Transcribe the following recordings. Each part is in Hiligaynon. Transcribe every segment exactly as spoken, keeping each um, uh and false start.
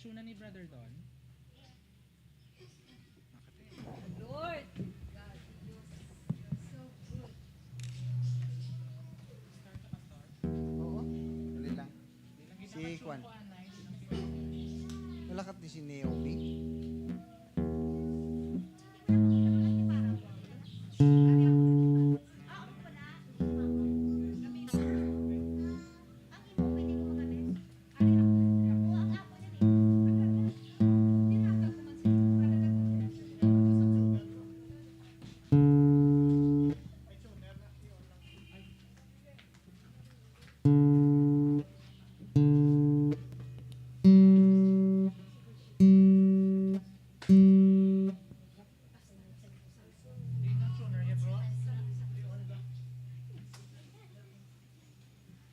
Tuna ni Brother Don. Lord, God, you're so good. Oo. Dali lang. Si Kwan. Nalakat ni si Naomi.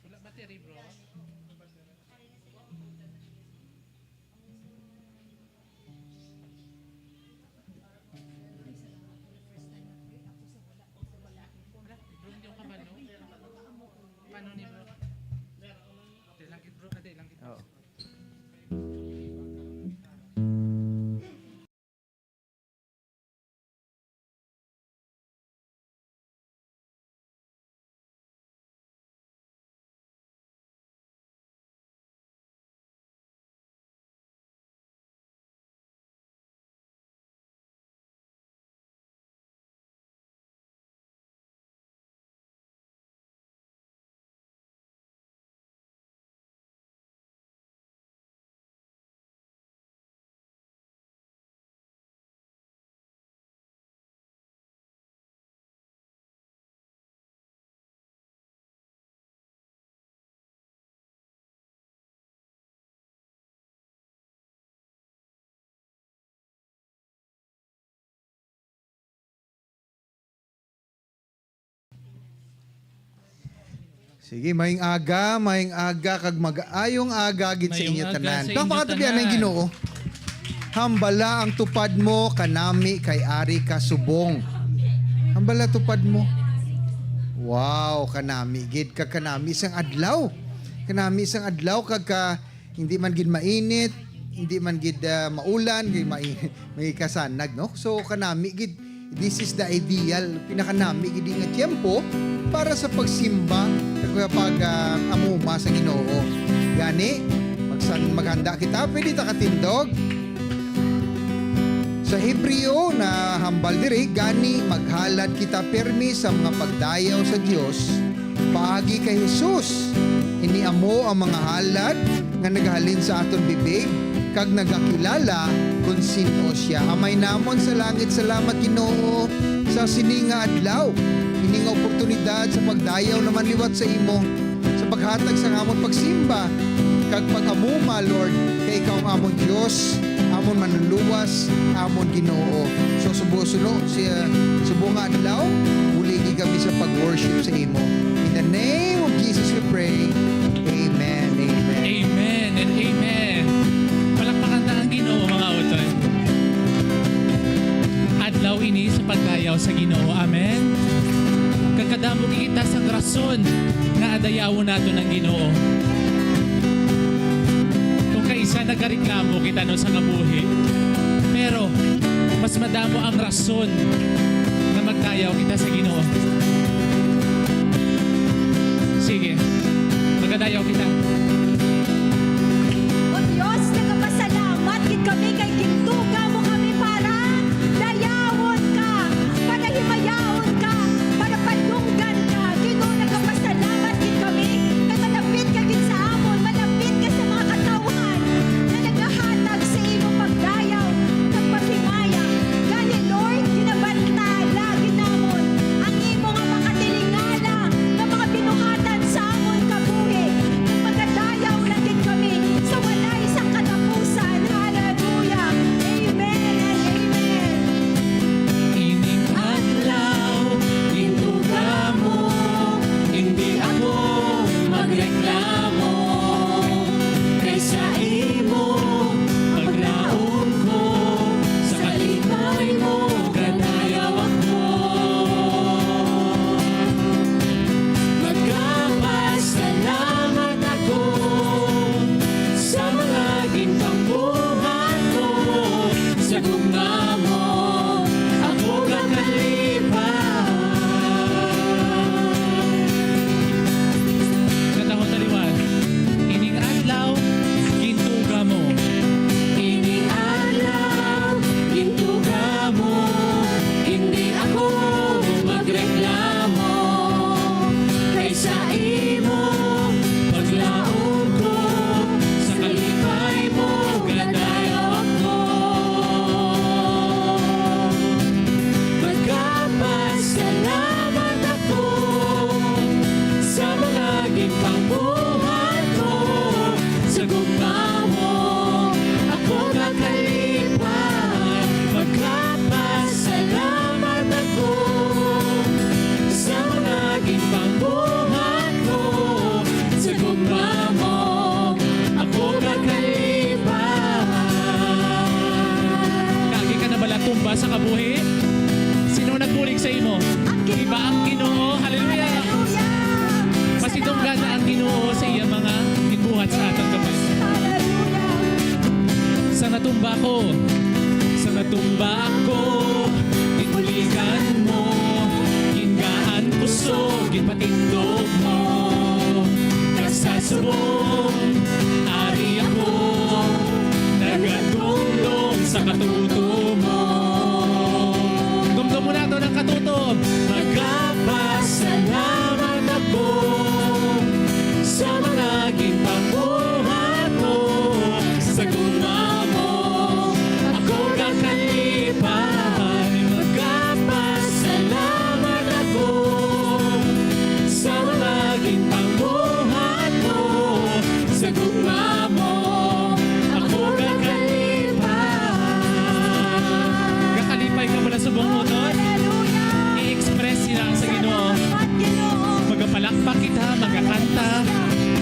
Wala battery, bro. Bro, hindi ko kabalo. Paano ni bro? Di lang gid, bro. Di lang gid. Oo. Sige, maayong aga, maayong aga, kag mag-ayong aga gid sa inyo tanan. Palakpakan ta biyaan ang Ginoo. Hambala ang tupad mo kanami kay ari ka subong. Hambala tupad mo. Wow, kanami gid kag kanami sang adlaw. Kanami sang adlaw kag ka, hindi man gid mainit, hindi man gid ah, maulan, kay mai may kasanag, no? So kanami gid, this is the ideal, pinakanami gid nga tiyempo para sa pagsimba, sa pag ah, amuma sa Ginoo. Gani, magsan maghanda kita, pwede ta katindog. Sa Hebreo na hambal diri, gani maghalad kita pirmi sa mga pagdayaw sa Dios paagi kay Jesus. Ini amo ang mga halad nga nagahalin sa aton bibig kag nagakilala kon sin-o sia. Amay namon sa langit, salamat, Ginoo, sa sini nga adlaw, ini nga oportunidad sa pagdayaw naman liwat sa imo, sa paghatag sa amon pagsimba kag pag-amuma, Lord, kay ikaw ang amon Dios, amon Manluluwas, amon Ginoo. So subo suno si uh, subong nga adlaw, buligi kami sa pag-worship sa imo. In the name of Jesus we pray. Amen. Amen. Amen and amen. Palakpakan ta ang Ginoo, mga utod. Adlaw ini sa pagdayaw sa Ginoo. Amen. Kag kadamo kita sang rason nga adayawon naton ang Ginoo. Kung kaisa nagareklamo kita, no, sa kabuhi, pero mas madamo ang rason nga magdayaw kita sa Ginoo. Sige, magadayaw kita. O Dios, nagapasalamat gid kami kay gintuga mo kami para dayawon ka, para himayaon ka, para padunggan ka. Ginoo, nagapasalamat gid kami kay malapit ka gid sa amon, malapit ka sa mga katawhan nga nagahatag sa imo pagdayaw kag paghimaya. Gani, Lord, ginabantala gid namon ang imo nga makatilingala nga mga binuhatan sa amon kabuhi, kag magadayaw Sa kabuhi, sino nagbulig sa imo? Ang Ginoo. Di ba ang Ginoo? Hallelujah! Hallelujah! Masidunggan na ang Ginoo sa iya mga ginbuhat sa atong kamay. Hallelujah! Sa natumba ko, sa natumba ko, gibuligan mo, gingaan puso, ginpatindog mo. Kag sa subong, ari ako, nagadumdom sa katuto mo. Dumdom mo nato ang katuto. Magapasalamat ako sa mga ginpabuhat mo. Sa gugma mo ako gakalipay. Magapasalamat ako sa mga ginpabuhat mo. Sa gugma mo ako gakalipay. Gakalipay ka pala sa buong utod. Hallelujah! I-express nila sa Ginoo. Salamat, Ginoo. Magapalakpak kita, magakanta,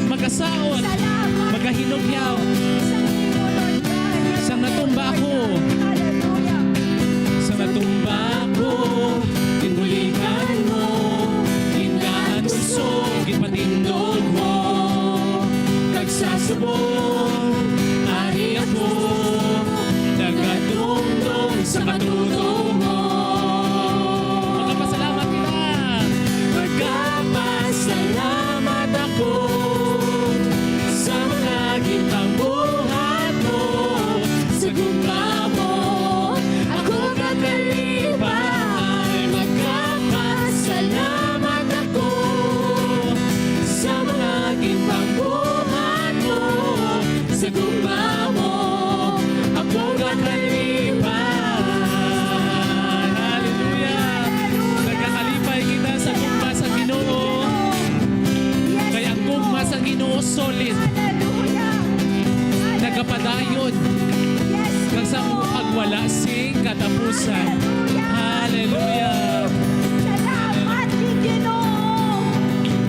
magasaot, Salamat. Magahinugyaw. Sa imo, Lord God. Sa natumba ako. Hallelujah. Sa natumba ako, gibuligan mo, gingaan puso, ginpatindog mo. Kag sa subong, ari ako, nagadumdom sa katuto mo. Magapasalamat kita. Magapasalamat ako sa mga ginpabuhat mo. Sa gugma mo ako gakalipay. Magapasalamat ako sa mga ginpabuhat mo. Sa gugma mo ako gakalipay. Hallelujah! Nagakalipay kita sa gugma sa Ginoo. Yes, Kay ang gugma sa Ginoo solid. Hallelujah! Nagapadayon. Yes, Kag sa Lord. Pagwala sing katapusan. Hallelujah! Hallelujah! Salamat, Ginoo.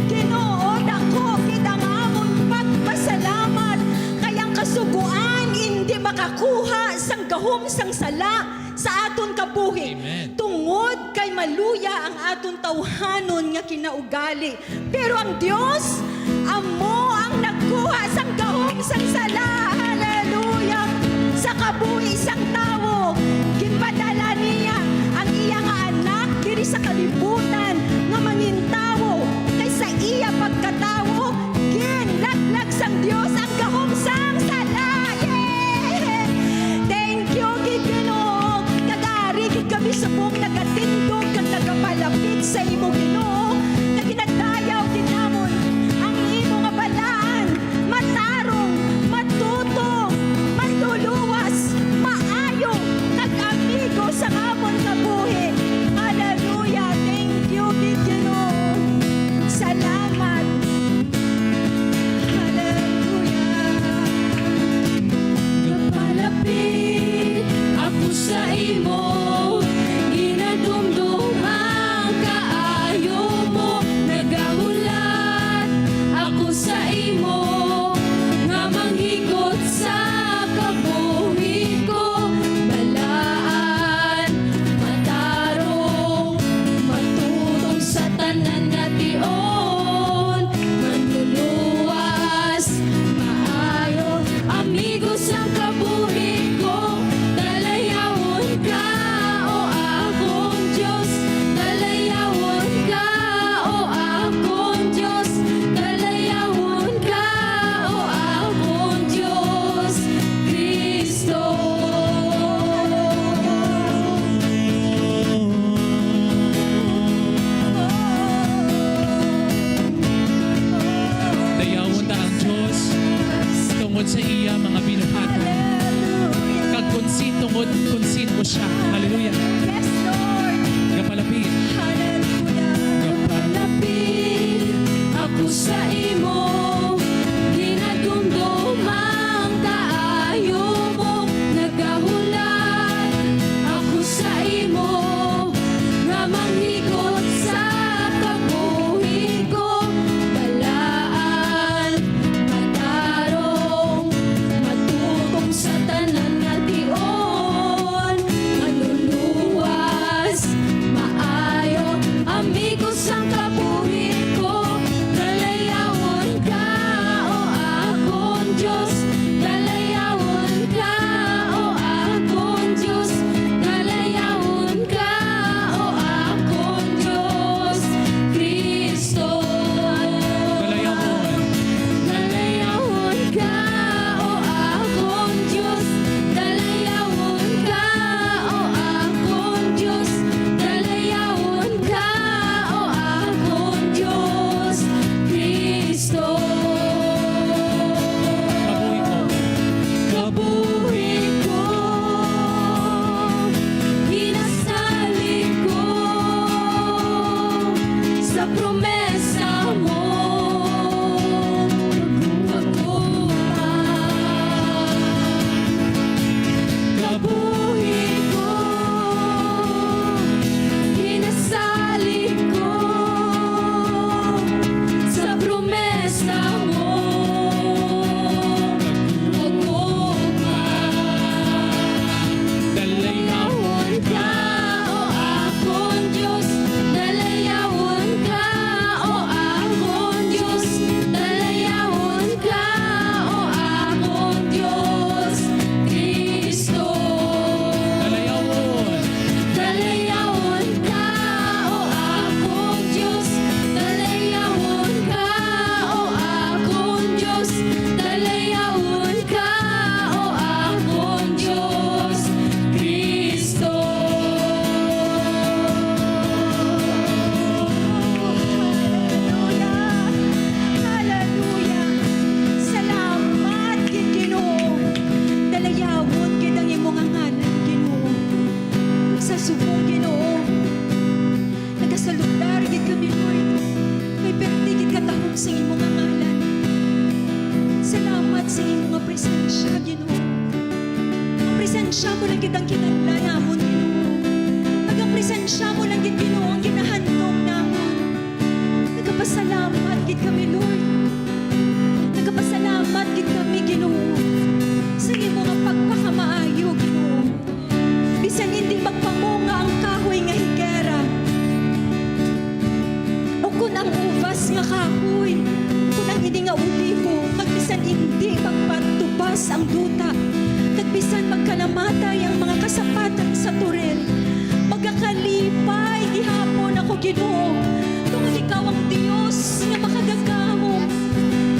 Ginoo, dako kita nga amon pagpasalamat. Kay ang Kasugoan indi makakuha sang gahom sang sala sa aton kabuhi. Amen. Tungod kay maluya ang aton tawhanon nga kinaugali. Pero ang Dios amo ang nagkuha sang gahom sang sala. Hallelujah! Sa kabuhi sang tawo, ginpadala niya ang iya nga Anak diri sa kalibutan nga mangintawo, kay sa iya pagkatawo, ginlaglag sang Dios ang gahom sang sala. Yay! Thank you, gid Ginoo. Kag ari gid kami subong nagatindog kag nagapalapit sa imo, Ginoo, nga ginadayaw gid namon ang imo nga balaan, matarong, matuto, manluluwas, maayo, kag amigo sa amon kabuhi. Hallelujah. Thank you, gid Ginoo. Salamat. Hallelujah. Gapalapit ako sa imo, ginadumdom ang kaayo mo. Nagahulat ako sa imo, nga manghikot sa kabuhi ko. Balaan, matarong, matutom sa tanan nga tion, manluluwas, maayo, amigo sang kabuhi ko. Dalayawon ka, o akon Dios, dalayawon ka, o akon Dios, dalayawon ka, o akon Dios, Cristo. Dayawon ta ang Dios tungod sa iya mga binuhatan. Hallelujah. Kag kon sin-, tungod kon sin-o siya. Hallelujah. Yes, Lord. Gapalapit. Hallelujah. Gapalapit ako sa imo, ginadumdom ang kaayo mo, nagahulat ako sa imo, nga manghikot sa kabuhi ko. Balaan, matarong, matutom sa tanan nga tion, manlulu- Siya mo lang gid ang kinahanglan namon, Ginoo. Nagapresensya mo lang gid, Ginoo, ang ginahandom namon. Nagapasalamat gid kami, Lord. Nagapasalamat gid kami, Ginoo, sa imo nga pagpakamaayo, Ginoo. Bisan hindi magpamunga ang kahoy nga higera, o kun ang uvas nga kahoy, kun ang ini nga olivo, kag bisan indi magpatubas ang duta, kag bisan magkalamatay ang mga kasapatan sa turel, magakalipay gihapon ako, Ginoo, tungod ikaw ang Dios nga makagagahom,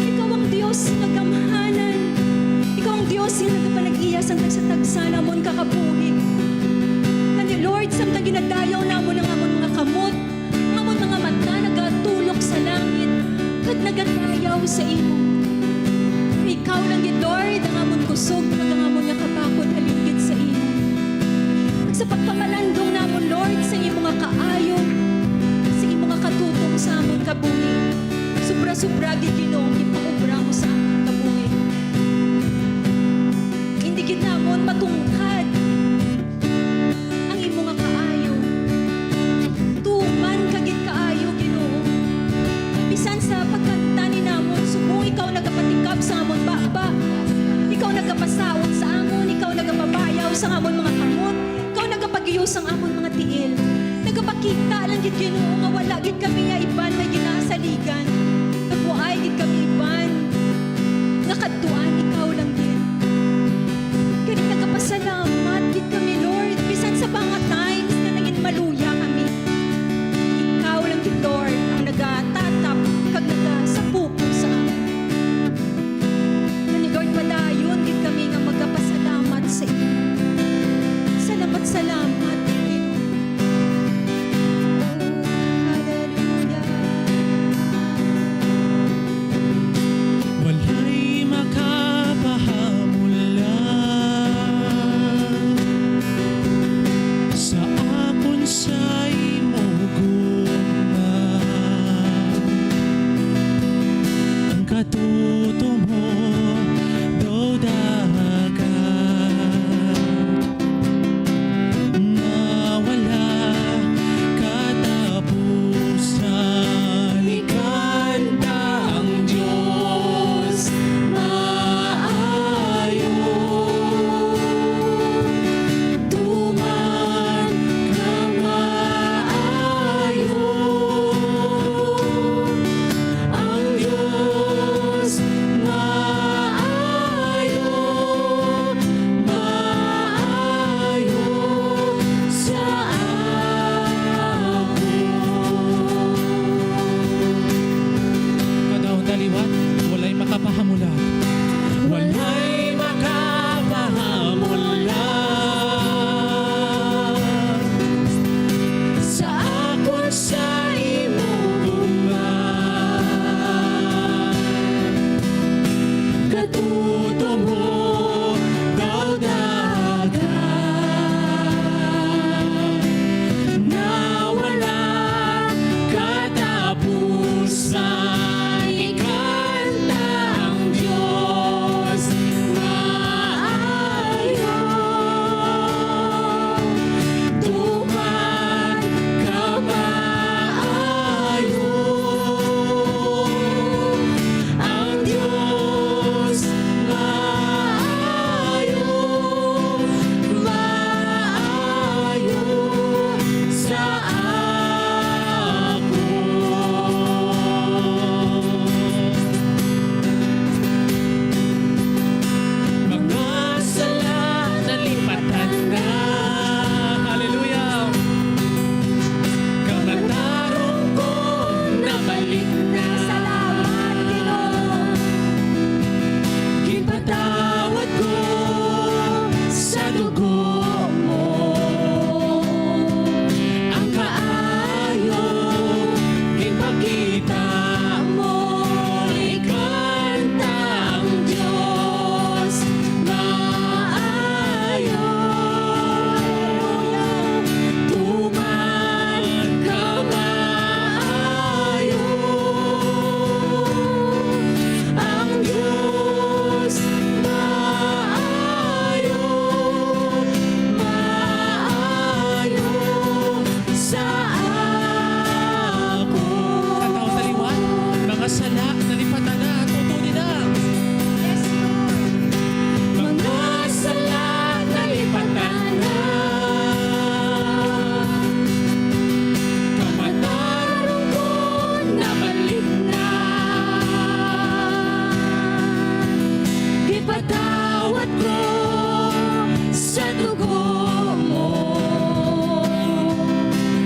ikaw ang Dios nga gamhanan, ikaw ang Dios nga nagapanag-iya sang tagsa-tagsa namon kakabuhi. Gani, Lord, samtang ginadayaw namon ang amon mga kamot, ang amon mga mata nagatulok sa langit, kag nagadayaw sa imo. Ikaw lang gid, Lord, ang amon kusog, kag ang amon nga kabakod halin gid sa imo. Kag sa pagpamalandong namon, Lord, sa imo nga kaayo, sa imo nga katutom sa amon kabuhi, sobra-sobra gid, Ginoo, ang ginpaobra mo sa amon kabuhi. Hindi gid namon matungkad ang imo nga kaayo. Tuman ka gid kaayo, Ginoo. Bisan sa pagkanta ni namon, subong ikaw nagapatikab sa amon baba. Ikaw nagapasaot sa amon, ikaw nagapabayaw sa amon mga kamot, ikaw nagapagiyo sang amon mga tiil. Nagapakita lang gid, Ginoo, nga wala gid kami nga iban may ginasaligan. Nagwaay gid kami iban nga kadtuan, ikaw lang gid. Gani nagapasalamat gid kami, Lord, bisan sa mga times nga nangin maluya kami. Ikaw lang gid, Lord, ang nagatatap kag nagasapuko sa amin. Gani, Lord, padayon gid kami nga magapasalamat sa imo. Salamat, salamat, Ginoo. Oh, hallelujah.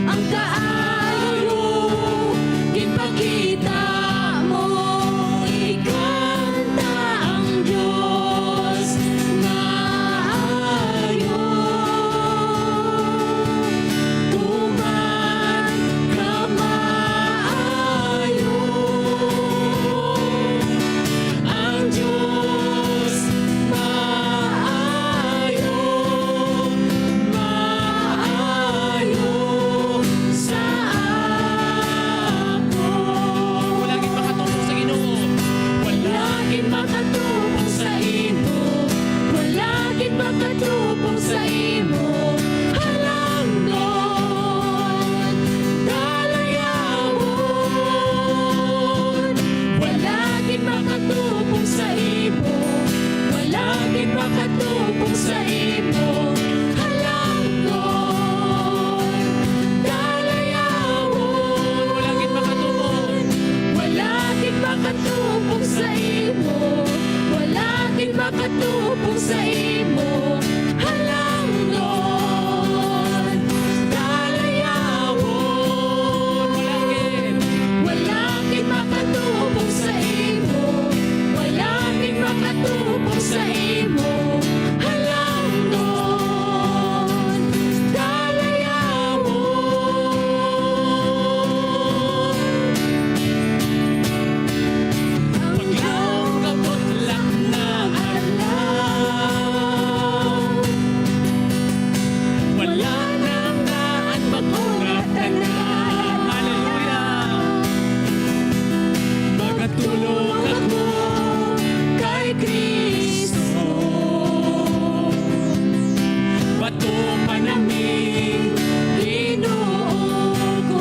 Ang kaayo ginpakita mo, ikanta ang Dios nga ayo. Tuman ka maayo. Ang Dios maayo, maayo sa akon. Wala gid makatupong sa Ginoo. Wala gid makatupong sa imo. Wala gid makatupong sa imo. Halangdon, dalayawon. Wala gid makatupong sa imo. Wala gid makatupong sa imo. Halangdon, dalayawon. Wala gid makatupong. Wala gid makatupong sa imo. Wala gid makatupong sa imo. Halangdon, dalayawon. Wala gid. Wala gid makatupong sa imo. Wala gid makatupong sa imo. Halangdon, dalayawon. Ang law kabutlang na adlaw. Wala na nga ang bakuna tanan. Hallelujah. Magatulog ako kay Kristo. Bato pa naming Ginoo ko,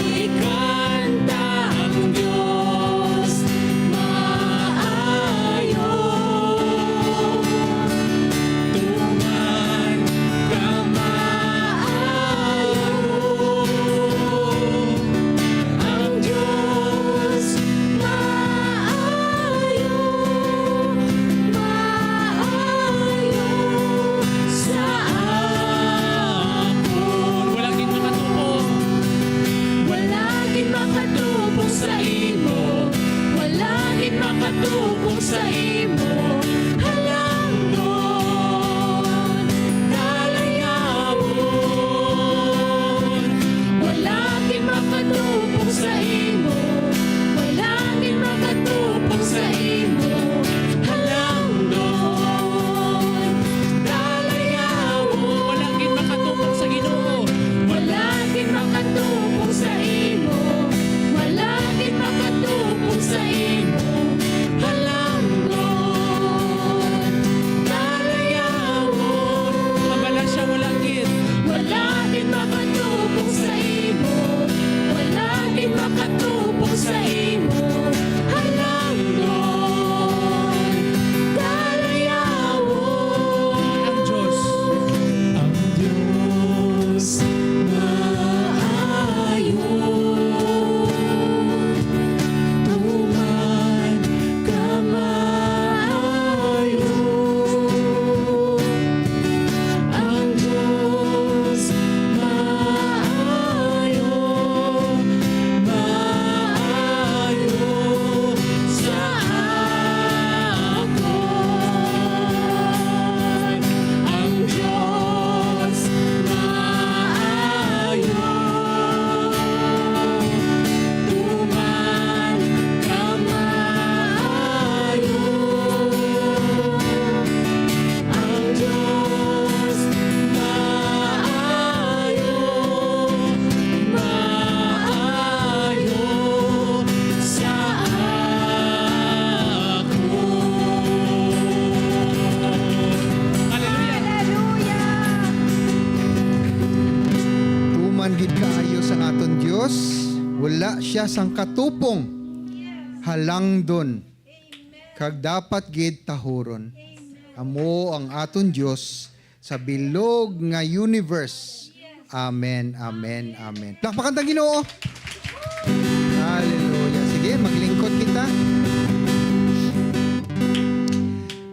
ikanta ang Dios maayo. Tuman ka maayo. Ang Dios maayo, maayo sa akon. Wala gid makatupong. Wala gid makatupong sa imo. Wala gid makatupong sa imo. Halangdon, dalayawon. Wala gid makatupong sa imo. Wala gid makatupong sa imo. Halangdon, dalayawon. Wala gid makatupong sa Ginoo. Wala gid makatupong sa imo. Wala gid makatupong sa imo. Halangdon, dalayawon. Kabalo siya, wala gid. Wala gid makatupong sa imo. Wala gid makatupong sa imo. Halangdon, dalayawon. Ang Dios. Ang Dios maayo. Tuman ka maayo. Ang Dios maayo, maayo sa akon. Ang Dios maayo. Tuman ka maayo. Ang Dios maayo, maayo sa akon. Hallelujah. Hallelujah. Tuman gid kaayo sang aton Dios, wala siya sang katupong. Halangdon, kag dapat gid tahuron. Amo ang aton Dios sa bilog nga universe. Amen, amen, amen. Palakpakan ta ang Ginoo. Hallelujah. Sige, maglingkod kita.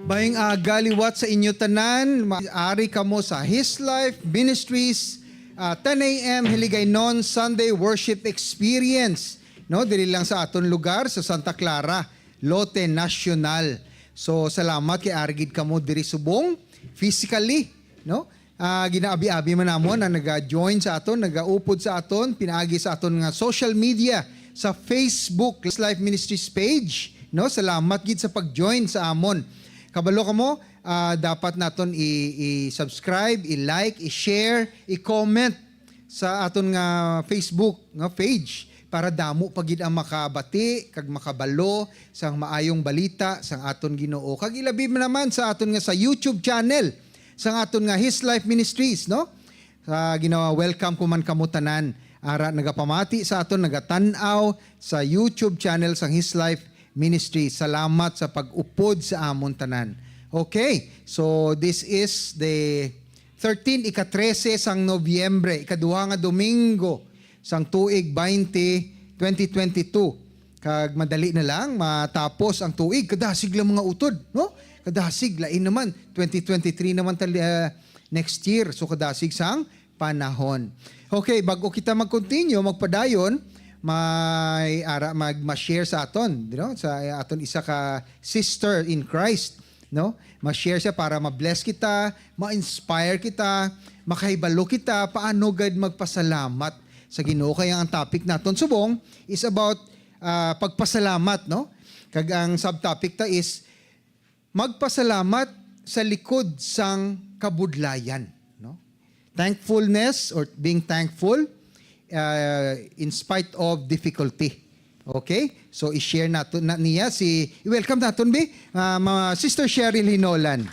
Maayong aga liwat sa inyo tanan. Ari kamo sa His Life Ministries, ah, ten a m Hiligaynon Sunday Worship Experience, no? Diri lang sa aton lugar sa Santa Clara, Lote Nacional. So, salamat kay ari gid kamo diri subong physically, no? Ah, ginaabi-abi man namon ang naga-join sa aton, nagaupod sa aton, pinaagi sa aton nga social media, sa Facebook His Life Ministries page, no? Salamat gid sa pag-join sa amon. Kabalo kamo, ah, dapat naton i-, i-subscribe, i-like, i-share, i-comment sa aton nga Facebook nga page para damo pa gid ang makabati kag makabalo sang maayong balita sang aton Ginoo. Kag ilabi man naman sa aton nga sa YouTube channel sang aton nga His Life Ministries, no? Sa ginawa, welcome ko man kamo tanan. Ara nagapamati sa aton, nagatan-aw sa YouTube channel sang His Life Ministry. Salamat sa pag-upod sa amon tanan. Okay, so this is the thirteen, ika-trese sang Nobyembre, ikaduha nga Domingo sang tuig twenty, twenty twenty-two. Kag madali na lang matapos ang tuig. Kadasig lang, mga utod, no? Kadasig, lain naman. Twenty twenty-three naman tali-, ah, next year. So, kadasig sang panahon. Okay, bago kita mag-continue, magpadayon, may ara mag ma-share sa aton, you know, sa aton isa ka sister in Christ, no? Ma-share siya para ma-bless kita, ma-inspire kita, makahibalo kita paano gid magpasalamat sa Ginoo. Kaya ang topic naton subong is about, ah, pagpasalamat, no? Kag ang subtopic ta is magpasalamat sa likod sang kabudlayan, no? Thankfulness or being thankful, uh, in spite of difficulty. Okay? So, i-share nato na niya si, i-welcome naton, bi, uh, mga Sister Cheryl Hinolan.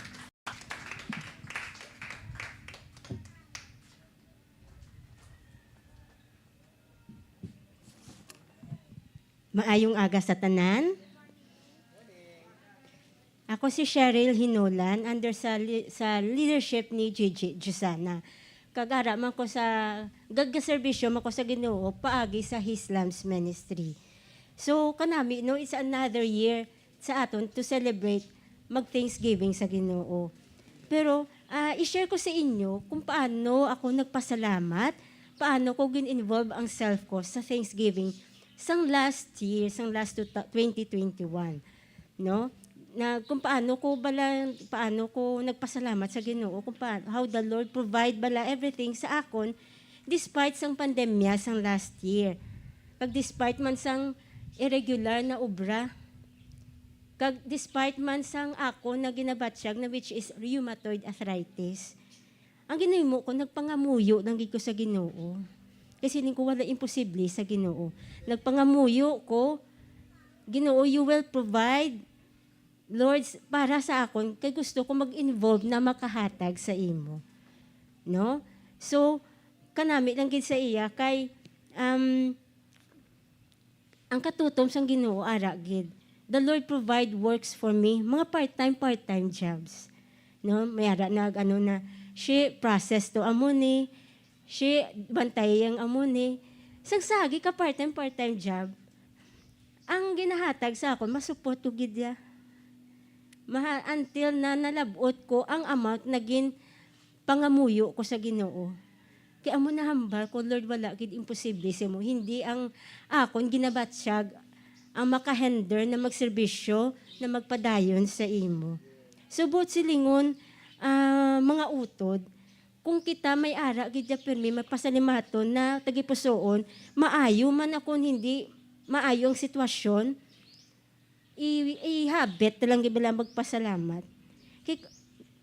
Maayong aga sa tanan. Ako si Cheryl Hinolan, under sa li-, sa leadership ni Gigi Jusana. Kag ara man ko sa gagaserbisyo man ko sa Ginoo paagi sa His Lambs Ministry. So, kanami, no, it's another year sa aton to celebrate mag-thanksgiving sa Ginoo. Pero, ah, i-share ko sa inyo kung paano ako nagpasalamat, paano ko gin-involve ang self ko sa thanksgiving sang last year, sang last two thou-, twenty twenty-one, no? Na kung paano ko bala, paano ko nagpasalamat sa Ginoo, kung pa-, how the Lord provide bala everything sa akon despite sang pandemya sang last year. Kag despite man sang irregular na obra, kag despite man sang akon na ginabatyag na, which is rheumatoid arthritis, ang ginahimo ko, nagpangamuyo lang gid ko sa Ginoo. Kay siling ko, wala imposible sa Ginoo. Nagpangamuyo ko, "Ginoo, you will provide, Lord, para sa akon, kay gusto ko mag-involve na makahatag sa imo." No? So, kanami lang gid sa iya, kay, um, ang katutom sang Ginoo ara gid. The Lord provide works for me, mga part-time, part-time jobs. No, may ara nag ano na, "She, process to amo ni. She, bantay ang amo ni." Sang sagi ka part-time, part-time job, ang ginahatag sa akon, masupot ko gid ya. Maha-, until na nalab-ot ko ang amount na gin pangamuyo ko sa Ginoo. Kay amo na hambal ko, "Lord, wala gid imposible sa imo. Hindi ang akon ginabatyag ang makahinder na magserbisyo na magpadayon sa imo." So, buot silingon, ah, mga utod, kung kita may ara gid ya pirmi, magpasalimaton na tagipusoon, maayo man akon hindi maayo ang sitwasyon, i-, i-habit na lang gid bala magpasalamat. Kay,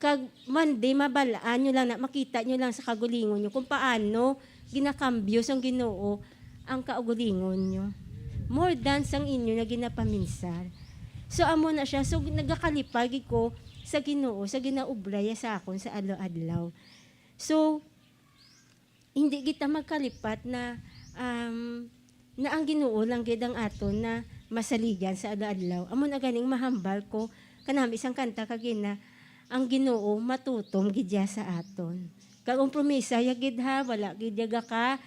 kag one day, mabal-an nyo lang na, makita nyo lang sa kagulingon nyo kung paano ginakambyo sang Ginoo ang kaugalingon nyo. More than sang inyo na ginapaminsar. So, amo na siya. So, nagakalipay gid ko sa Ginoo, sa ginaobra niya sa akon sa adlaw-adlaw. So, hindi kita magkalipat na, um, na ang Ginoo lang gid ang aton na masaligan sa adlaw-adlaw. Amo na ganing mahambal ko, kanami sang kanta kagina, ang Ginoo matutom gid ya sa aton. Kag ang promesa ya gid ha, wala gid ya gaka-,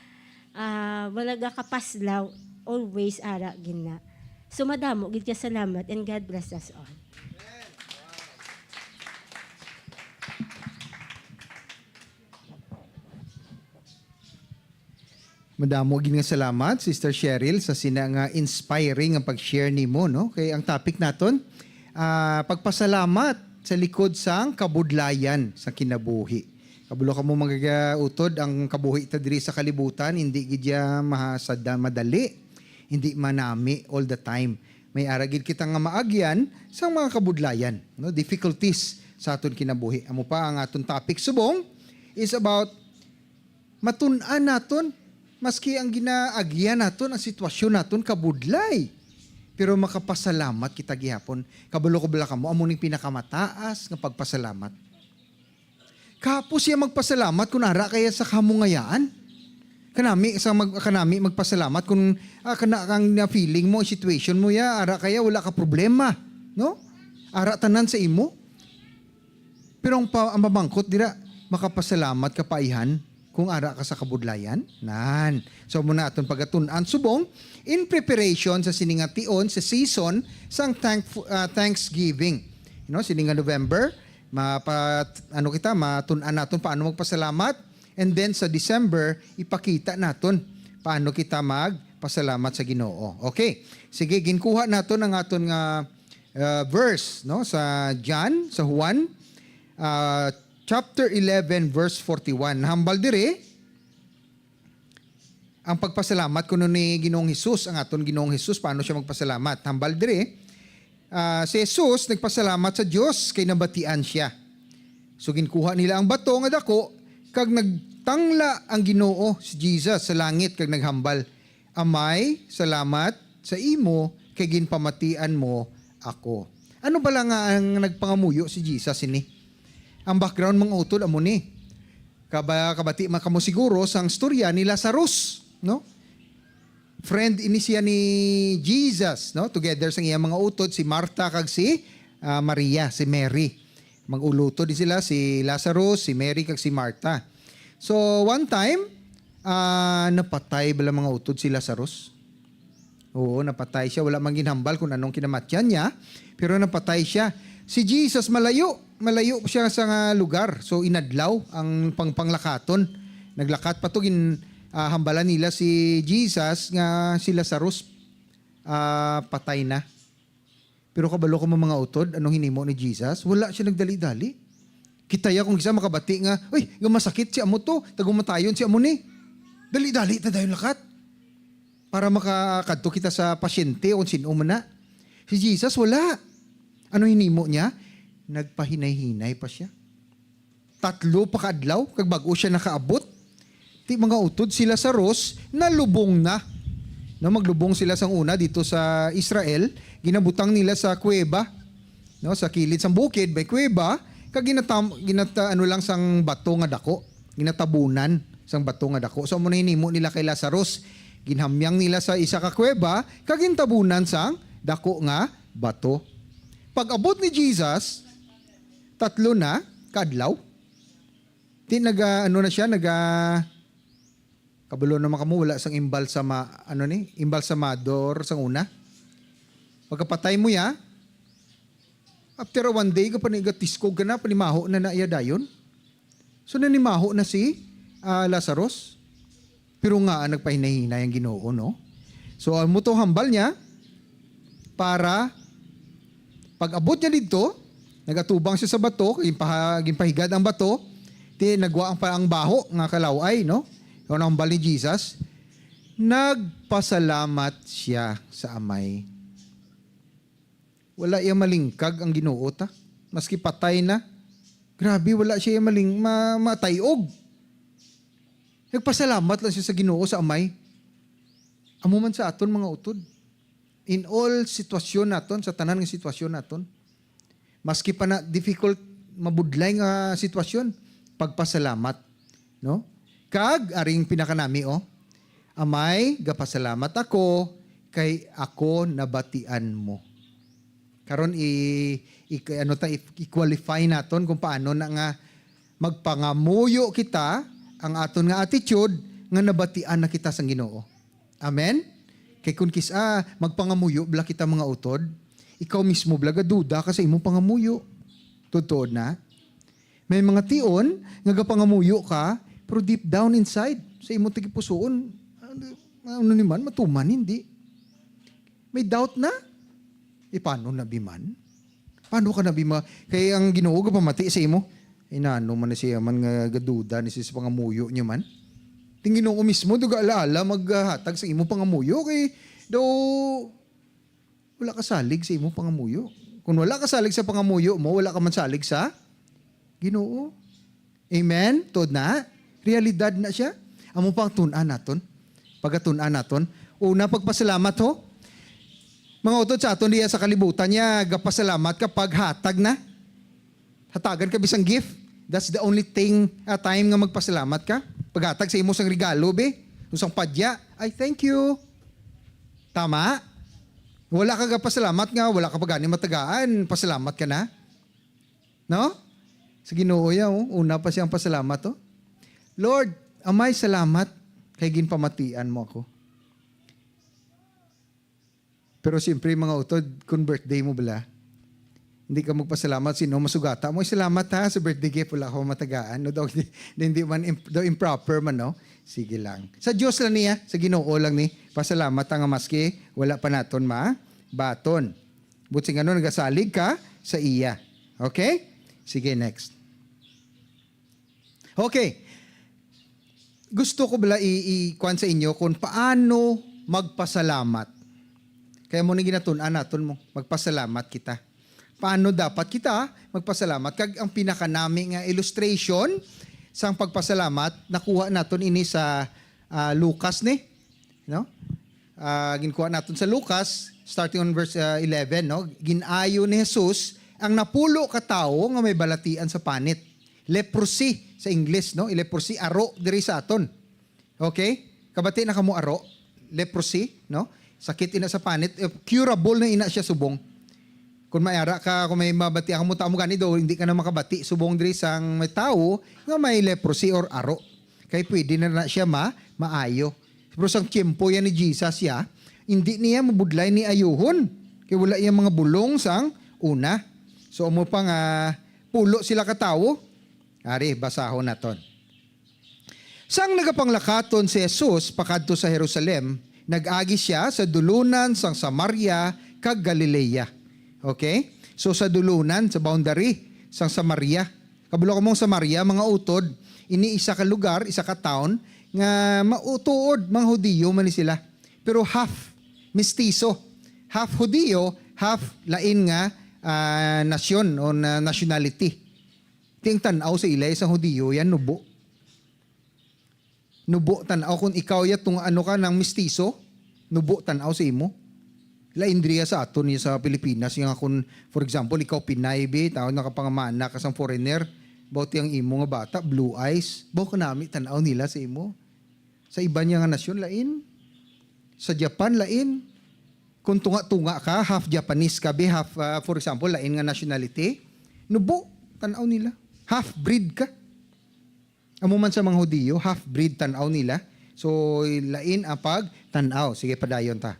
ah, wala gakapaslaw, always ara gid na. So, madamo gid ya salamat, and God bless us all. Madamo gid nga salamat, Sister Cheryl, sa sina nga inspiring nga pag-share nimo, no? Kay ang topic naton, ah, pagpasalamat sa likod sang kabudlayan sa kinabuhi. Kabalo kamo, mga utod, ang kabuhi ta diri sa kalibutan, hindi gid ya mahasada madali, hindi manami all the time. May ara gid kita nga maagyan sang mga kabudlayan, no? Difficulties sa aton kinabuhi. Amo pa ang aton topic subong is about matun-an naton, maski ang ginaagyan naton, ang sitwasyon naton kabudlay, pero makapasalamat kita gihapon. Kabalo ko bala kamo, amo ning pinakamataas nga pagpasalamat. Kapo siya magpasalamat kung ara kaya sa kamungayaan. Kanami sa mag, kanami magpasalamat kung, ah, kana ang na-feeling mo, situation mo ya, ara kaya wala ka problema, no? Ara tanan sa imo. Pero ang pa, ang pamangkot dira, makapasalamat ka pa, ayhan, kung ara ka sa kabudlayan? Nan. So, muna aton pagatun-an subong in preparation sa sini nga tion, sa season sang thankf-, ah, Thanksgiving. You know, sini nga November, mapa, ano kita, matun-an naton paano magpasalamat. And then sa December, ipakita naton paano kita magpasalamat sa Ginoo. Okay. Sige, ginkuha naton ang aton nga, uh, verse, no, sa John, sa Juan, uh, chapter eleven, verse forty-one. Hambal diri ang pagpasalamat kuno ni Ginoong Hesus, ang aton Ginoong Hesus, paano siya magpasalamat. Hambal diri, ah, si Jesus nagpasalamat sa Dios kay nabatian siya. So ginkuha nila ang bato nga dako, kag nagtangla ang Ginoo si Jesus sa langit kag naghambal, "Amay, salamat sa imo kay ginpamatian mo ako." Ano bala nga ang nagpangamuyo si Jesus ini? Ang background, mga utod, amo ni. Kaba-, kabati man kamo siguro sang storya ni Lazarus, no? Friend ini siya ni Jesus, no? Together sang iyang mga utod, si Martha kag si, ah, Maria, si Mary. Mag-ulutod sila, si Lazarus, si Mary, kag si Martha. So, one time, ah, napatay bala, mga utod, si Lazarus? Oo, napatay siya. Wala man ginhambal kung anong kinamatyan niya, pero napatay siya. Si Jesus, malayo, malayo siya sa nga lugar. So, inadlaw ang pangpanglakaton. Naglakat pa to, gin-, ah, hambalan nila si Jesus nga si Lazarus, ah, patay na. Pero kabalo ka mo, mga utod, anong hinimo ni Jesus? Wala siya nagdali-dali. Kita ya kung isa makabati nga, "Uy, nga masakit si amo to, tagumatayon si amo ni." Dali-dali ta dayon lakat para makakadto kita sa pasyente o sin-o man na. Si Jesus, wala. Ano hinimo niya? Nagpahinay-hinay pa siya. Tatlo pa ka adlaw, kag bag-o siya nakaabot. Ti, mga utod, si Lazarus nalubong na. No, maglubong sila sang una dito sa Israel, ginabutang nila sa kuweba, no, sa kilid sang bukid may kuweba, kag ginatam-, ginata-, ano lang, sang bato nga dako, ginatabunan sang bato nga dako. So, amo na hinimo nila kay Lazarus. Ginhamyang nila sa isa ka kuweba, kag gintabunan sang dako nga bato. Pag-abot ni Jesus, tatlo na ka adlaw. Ti naga, ano na siya, naga, kabalo naman kamo, wala sang imbalsama, ano ni, imbalsamador sang una. Pagkapatay mo ya, after a one day, ka pani-, gatiskog ka na, panimaho na na iya dayon. So, nanimaho na si, ah, Lazarus. Pero nga, nagpahinay-hinay ang Ginoo, no? So, amo to hambal niya para pag-abot niya didto, nagatubang siya sa bato, ginpaha-, ginpahigad ang bato, ti nagwa ang pa-, ang baho nga kalaw-ay, no? Ano ang hambal ni Jesus? Nagpasalamat siya sa Amay. Wala iya malingkag ang Ginoo ta, maski patay na. Grabe, wala siya maling-, ma-, matay-og. Nagpasalamat lang siya sa Ginoo, sa Amay. Amo man sa aton, mga utod. In all sitwasyon naton, sa tanan nga sitwasyon naton, maski pa na difficult, mabudlay nga sitwasyon, pagpasalamat, no? Kag aring pinakanami, oh, "Amay, gapasalamat ako kay ako nabatian mo." Karon i, i, ano ta, i, i-qualify naton kung paano na nga magpangamuyo kita, ang aton nga attitude nga nabatian na kita sang Ginoo. Amen? Kay kun kis-a magpangamuyo bala kita, mga utod, ikaw mismo bala gaduda ka sa imong pangamuyo. Totoo na? May mga tion nga gapangamuyo ka, pero deep down inside, sa imong tagipusoon, ah, Ano ni man, matuman, hindi. May doubt na? E, paano na bi man? Paano ka na bi ma-, kay ang Ginoo gapamati sa imo? Ay, nano man na siya man nga gaduda ni siya sa pangamuyo niya man? Ting Ginoo mismo, daw gaalaala maghatag sa imo pangamuyo, kay daw wala ka salig sa imo pangamuyo. Kung wala ka salig sa pangamuyo mo, wala ka man salig sa Ginoo. Amen? Tuod na? Realidad na siya. Amo pa ang tun-an naton. Pagatun-an naton. Una, pagpasalamat, ho. Mga utod sa aton diya sa kalibutan niya, gapasalamat ka paghatag na. Hatagan ka bisan gift. That's the only thing, ah, time nga magpasalamat ka. Paghatag sa imo sang regalo, be. Usang padya. Ay, thank you. Tama? Wala ka gapasalamat nga, wala ka pa gani matagaan. Pasalamat ka na. No? Sa Ginoo ya, oh. Una pa siyang pasalamat, oh. Lord, Amay, salamat kay ginpamatian mo ako. Pero siyempre, mga utod, kung birthday mo bala, hindi ka magpasalamat, sino masugata mo, "Ay, salamat ha, sa birthday gift, wala ako matagaan." No, daw, hindi, hindi man, imp-, daw improper man, no? Sige lang. Sa Dios lang niya, sa Ginoo lang ni, pasalamat ta nga maski wala pa naton ma-, baton. Buti nga, no, nagasalig ka sa iya. Okay? Sige, next. Okay. Gusto ko bala i-, i-, kuwan sa inyo kung paano magpasalamat. Kaya mo na ginatun-an naton mo, magpasalamat kita. Paano dapat kita magpasalamat? Kag ang pinakanami nga illustration sang pagpasalamat, nakuha naton ini sa, ah, Lucas ni, no? Ah, ginkuha naton sa Lucas, starting on verse, ah, eleven, no? Gin-ayo ni Jesus ang napulo ka tawo nga may balatian sa panit. Leprosy sa Ingles, no? Leprosy, aro diri sa aton. Okay? Kabati na kamo aro? Leprosy, no? Sakit ina sa panit, eh, curable na ina siya subong. Kung may ara ka, kung may mabati ako mo, tao mo gani daw, hindi ka na makabati subong diri sang may tawo nga may leprosy or aro. Kay pwede na na siya ma-, maayo. Pero sang tiyempo yan ni Jesus ya, hindi niya mabudlay ni ayuhon. Kay wala iya mga bulong sang una. So, amo pa nga pulo sila ka tawo. Ari, basahon naton. Sang nagapanglakaton si Jesus pakadto sa Jerusalem, nag-agi sia sa dulunan sang Samaria kag Galilea. Okay? So, sa dulunan, sa boundary sang Samaria. Kabalo ka mong Samaria, mga utod, ini isa ka lugar, isa ka town, nga mautuod, mga Hudiyo man ni sila. Pero half mestizo, half Hudiyo, half lain nga, ah, nasyon o na nationality. Ti ang tan-aw sa ila, sa Hudiyo, yan, nubo. Nubo tan-aw. Kung ikaw ya tong ano ka, nang mestizo, nubo tan-aw sa imo. Lain diri sa aton ni sa Pilipinas, nga kung, for example, ikaw Pinay, bi, tao nakapangamana ka sang foreigner, bawti ang imo nga bata, blue eyes, baw kanami tan-aw nila sa imo. Sa iban niya nga nasyon, lain. Sa Japan, lain. Kung tunga-tunga ka, half Japanese ka, bi, half, ah, for example, lain nga nationality, nubo, tan-aw nila. Half breed ka. Amo man sa mga Hudiyo, half-breed tan-aw nila. So, lain ang pagtan-aw. Sige, padayon ta.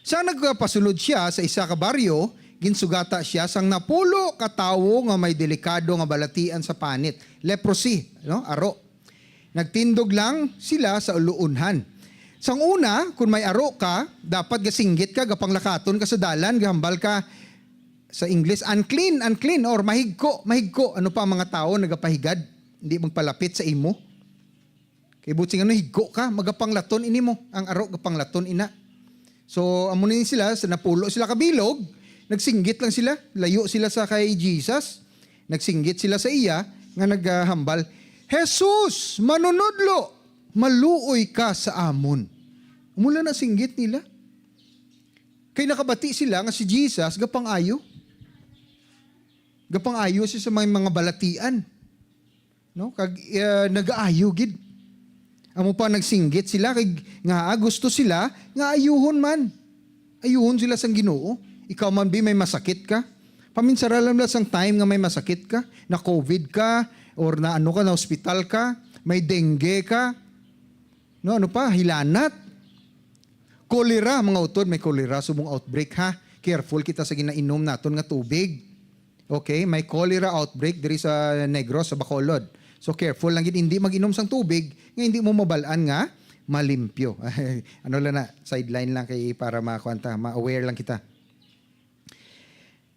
Sa nagpasulod sia sa isa ka baryo, ginsugata sia sang napulo ka tawo nga may delikado nga balatian sa panit, leprosy, no? Aro. Nagtindog lang sila sa uluonhan. Sang una, kung may aro ka, dapat gasinggit ka, gapanglakaton ka sa dalan, gahambal ka, sa Ingles, unclean, unclean, or mahigko, mahigko. Ano pa ang mga tawo nagapahigad? Hindi magpalapit sa imo. Kay buot silingon, higko ka, magapanglaton ini mo. Ang aro, gapanglaton ina. So, amo ni sila, sa napulo sila kabilog, nagsinggit lang sila, layo sila sa kay Jesus. Nagsinggit sila sa iya, nga naghambal, "Jesus, manunodlo, maluoy ka sa amon." Amo lang na singgit nila. Kay nakabati sila nga si Jesus gapang-ayo. Gapang-ayo siya sa may mga balatian. No? Kag, eh, nagaayo gid. Amo pa nagsinggit sila kay nga, ah, gusto sila nga ayuhon man. Ayuhon sila sang Ginoo. Ikaw man, bi, may masakit ka. Paminsara lang lang sang time nga may masakit ka. Na-covid ka, or na ano ka, na-hospital ka, may dengue ka. No, ano pa? Hilanat. Cholera, mga utod, may cholera, subong outbreak, ha? Careful kita sa ginainom naton nga tubig. Okay, may cholera outbreak diri sa Negros, sa Bacolod. So, careful lang gid, hindi mag-inom sang tubig nga hindi mo mabal-an nga malimpyo. Ano lang na, sideline lang kay para makuan ta, ma-aware lang kita.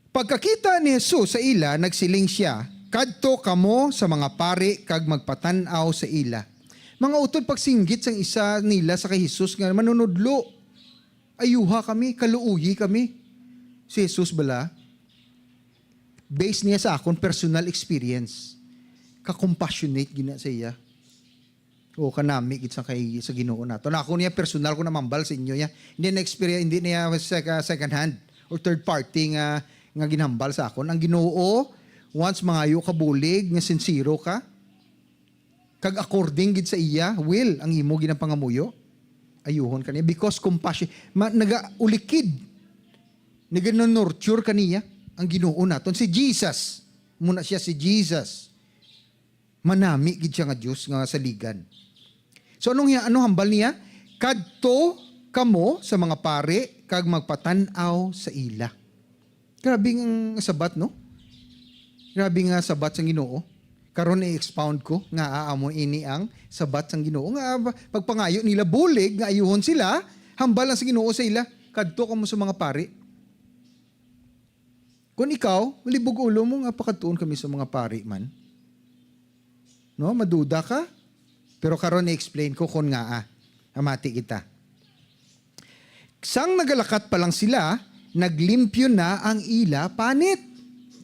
Pagkakita ni Jesus sa ila, nagsiling sia, "Kadto kamo sa mga pari kag magpatan-aw sa ila." Mga utod, pagsinggit sang isa nila sa kay Jesus nga, "Manunodlo, ayuha kami, kaluoyi kami." Si Jesus bala, based niya sa akon personal experience, ka-compassionate gina sa iya. O kanami gid sa kay sa Ginoo nato. Na ako niya personal ko namambal sa inyo niya. Hindi na experience, hindi niya sec-, ah, second hand or third party nga, nga ginhambal sa akon. Ang Ginoo, once mangayo ka bulig, nga sincero ka, kag according gid sa iya will ang imo ginapangamuyo, ayuhon ka niya because compassion, ma-, nagaulikid, naganonurture ka niya ang Ginoo naton, si Jesus. Muna siya si Jesus. Manami gid siya nga Dios nga saligan. So, anong hiya-, ano hambal niya? "Kadto kamo sa mga pari kag magpatan-aw sa ila." Grabe nga sabat, no? Grabe nga sabat sang Ginoo. Karon i-expound ko nga amo ini ang sabat sang Ginoo nga ba-, pagpangayo nila bulig nga ayuhon sila, hambal lang sa Ginoo sa ila, "Kadto kamo sa mga pari." Kung ikaw, malibog ulo mo nga pakadtuon kami sa mga pari man. No, maduda ka? Pero karon i-explain ko kon ngaa. Amati kita. Sang nagalakat pa lang sila, naglimpyo na ang ila panit.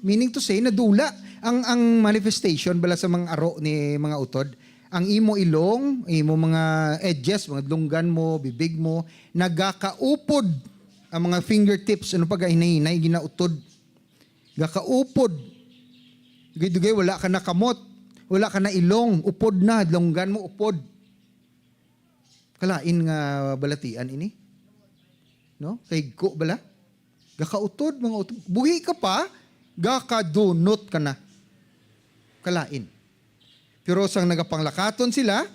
Meaning to say, nadula ang, ang manifestation bala sa mga aro ni mga utod. Ang imo ilong, imo mga edges, mga dlunggan mo, bibig mo, nagakaupod ang mga fingertips, ano pa, gahinahinay, ginautod. Gakaupod. Dugay-dugay, wala ka na kamot. Wala ka na ilong. Upod na. Dlunggan mo, upod. Kalain nga balatian ini. No? Kahigko bala? Gakautod, mga utod. Buhi ka pa, gakadunot ka na. Kalain. Pero sang nagapanglakaton sila,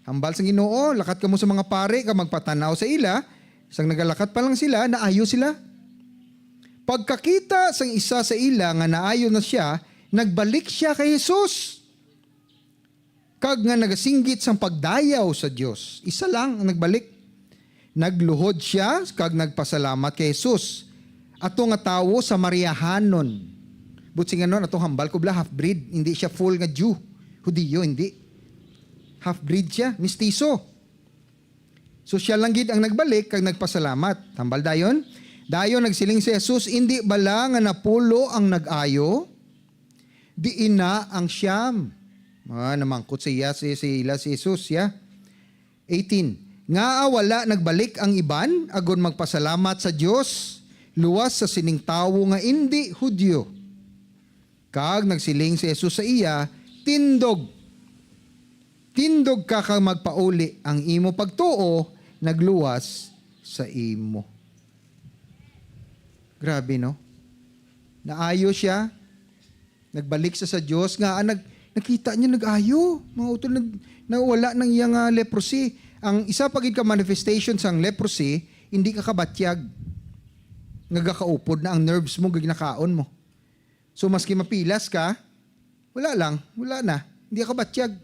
hambal sang Ginoo, "Lakat kamo sa mga pari kag magpatanaw sa ila." Sang nagalakat pa lang sila, naayo sila. Pagkakita sang isa sa ila nga naayo na sia, nagbalik sia kay Jesus, kag nga nagasinggit sang pagdayaw sa Dios. Isa lang ang nagbalik. Nagluhod sia kag nagpasalamat kay Jesus. Ato nga tawo, Samariahanon. Buot silingon, ato hambal ko bala, half-breed. Hindi siya full nga Jew. Hudiyo, hindi. Half-breed siya, mistiso. So, sia lang gid ang nagbalik kag nagpasalamat. Hambal dayon, dayon nagsiling si Jesus, "Indi bala nga napulo ang nag-ayo? Diin na ang siyam?" Ah, namangkot sa iya si, si ila si Jesus, ya. Eighteen, "Ngaa wala nagbalik ang iban agod magpasalamat sa Dios, luwas sa sining tawo nga indi Hudiyo?" Kag nagsiling si Jesus sa iya, "Tindog, tindog ka kag magpauli, ang imo pagtuo nagluwas sa imo." Grabe, no? Naayo sia, nagbalik sa, sa Dios, nga, ah, nag-, nakita niya nag-ayo, mga utod, nag-, nawala nang iya nga leprosy. Ang isa pa gid ka manifestation sang leprosy, hindi ka kabatyag. Nga gakaupod na ang nerves mo, gid nakaon mo. So, maski mapilas ka, wala lang, wala na. Hindi ka kabatyag.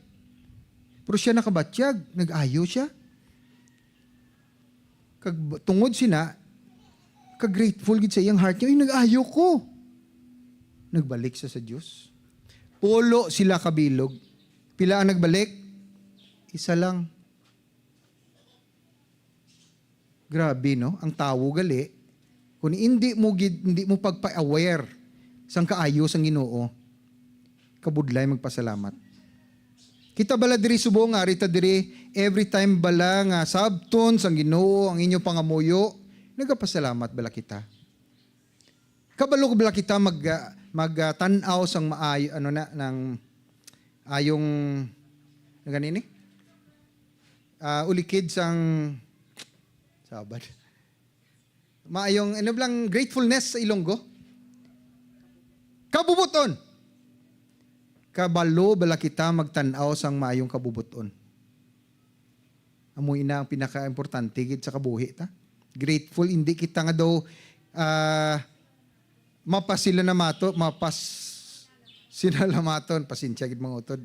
Pero sia nakabatyag, nag-ayo sia. Kag b-, tungod sina, ka-grateful gid sa iyang heart niya, "Uy, nag-ayo ko." Nagbalik sa, sa Dios. Pulo sila kabilog. Pila ang nagbalik? Isa lang. Grabe, no? Ang tawo gali, kung hindi mo gid, hindi mo pagpa-aware sang kaayo sang Ginoo, kabudlay magpasalamat. Kita bala diri subong, ari ta diri, every time bala nga sabton sang Ginoo ang inyo pangamuyo, nagapasalamat bala kita? Kabalo bala kita mag, ah, mag, ah, tan-aw sang maayo, ano na, nang ayong, ano gani ni? Ah, ulikid sang, sabad. Maayong, ano lang, gratefulness sa Ilonggo? Kabubuton. Kabalo bala kita magtan-aw sang maayong kabubuton? Amo ina ang pinaka-importante gid sa kabuhi ta. Grateful, hindi kita nga daw, ah, mapasilanamato-, mapas-, sinalamaton, pasensya gid mga utod.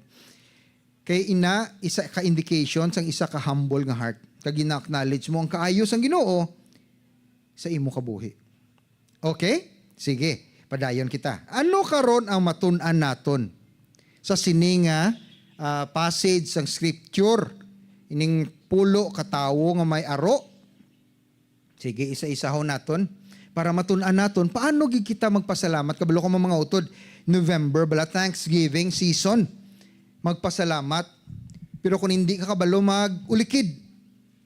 Kay ina, isa ka indication sang isa ka humble nga heart. Kag gina-acknowledge mo ang kaayo sang Ginoo sa imo kabuhi. Okay? Sige, padayon kita. Ano karon ang matun-an naton sa sini nga, ah, passage sang scripture? Ining pulo ka tawo nga may aro. Sige, isa-isahon naton para matun-an naton paano gid kita magpasalamat. Kabalo ko, mga utod, November bala, Thanksgiving season. Magpasalamat. Pero kung hindi ka kabalo, mag-ulikid.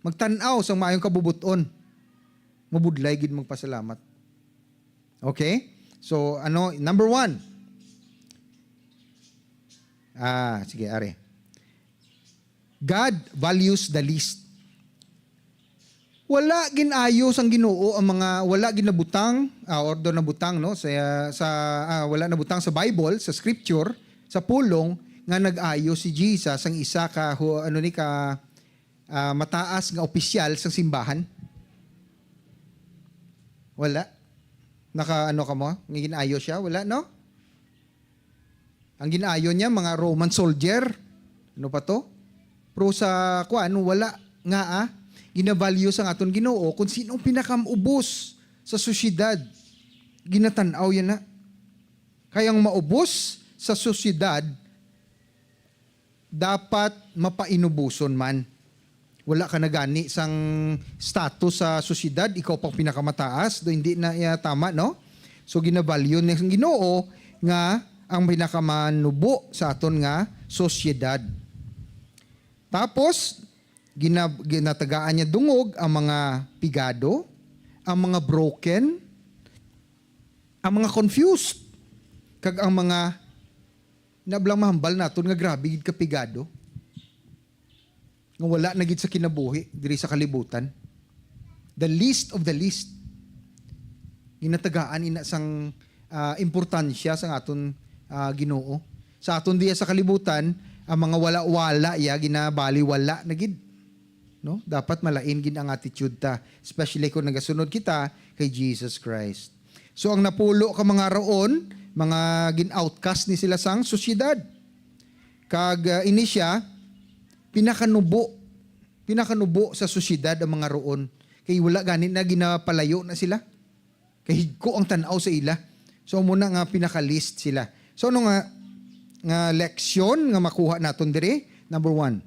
Magtan-aw sang maayong kabubot-on. Mabudlay gid magpasalamat. Okay? So, ano, number one. Ah, sige, ari. God values the least. Wala gin-ayo sang Ginoo ang mga wala ginabutang, ah, or do nabutang, no, sa, sa, ah, wala nabutang sa Bible, sa scripture, sa pulong nga nag-ayo si Jesus ang isa ka hu-, ano ni ka, ah, mataas nga opisyal sang simbahan. Wala. Naka ano ka mo? Nga gin-ayo siya? Wala, no? Ang gin-ayo niya, mga Roman soldier. Ano pa to? Pero sa, kuan, wala nga, ah, ginavalue sang aton Ginoo kung sino ang pinakaubos sa sosyedad. Ginatan-aw yan na. Kay ang maubos sa sosyedad, dapat mapainubuson man. Wala ka na gani sang status sa sosyedad, ikaw pang pinakamataas, do hindi na iya tama, no? So, ginavalue ni sang Ginoo nga ang pinakamanubo sa aton nga sosyedad. Tapos, gina-, ginatagaan niya dungog ang mga pigado, ang mga broken, ang mga confused, kag ang mga, nablang mahambal naton nga grabe gid ka pigado. Nga wala na gid sa kinabuhi diri sa kalibutan. The least of the least. Ginatagaan ina sang, ah, importansya sang aton, ah, Ginoo. Sa aton diya sa kalibutan, ang mga wala-wala ya ginabaliwala na gid. No? Dapat malain gid ang attitude ta, especially kung nagasunod kita kay Jesus Christ. So ang napulo ka mga roon, mga gin-outcast ni sila sang sosyedad. Kag, ah, ini siya, pinakanubo, pinakanubo sa sosyedad ang mga roon. Kay wala gani na, ginapalayo na sila. Kay higko ang tan-aw sa ila. So, amo na nga pinaka-least sila. So, ano nga, nga leksyon nga makuha naton diri? Number one,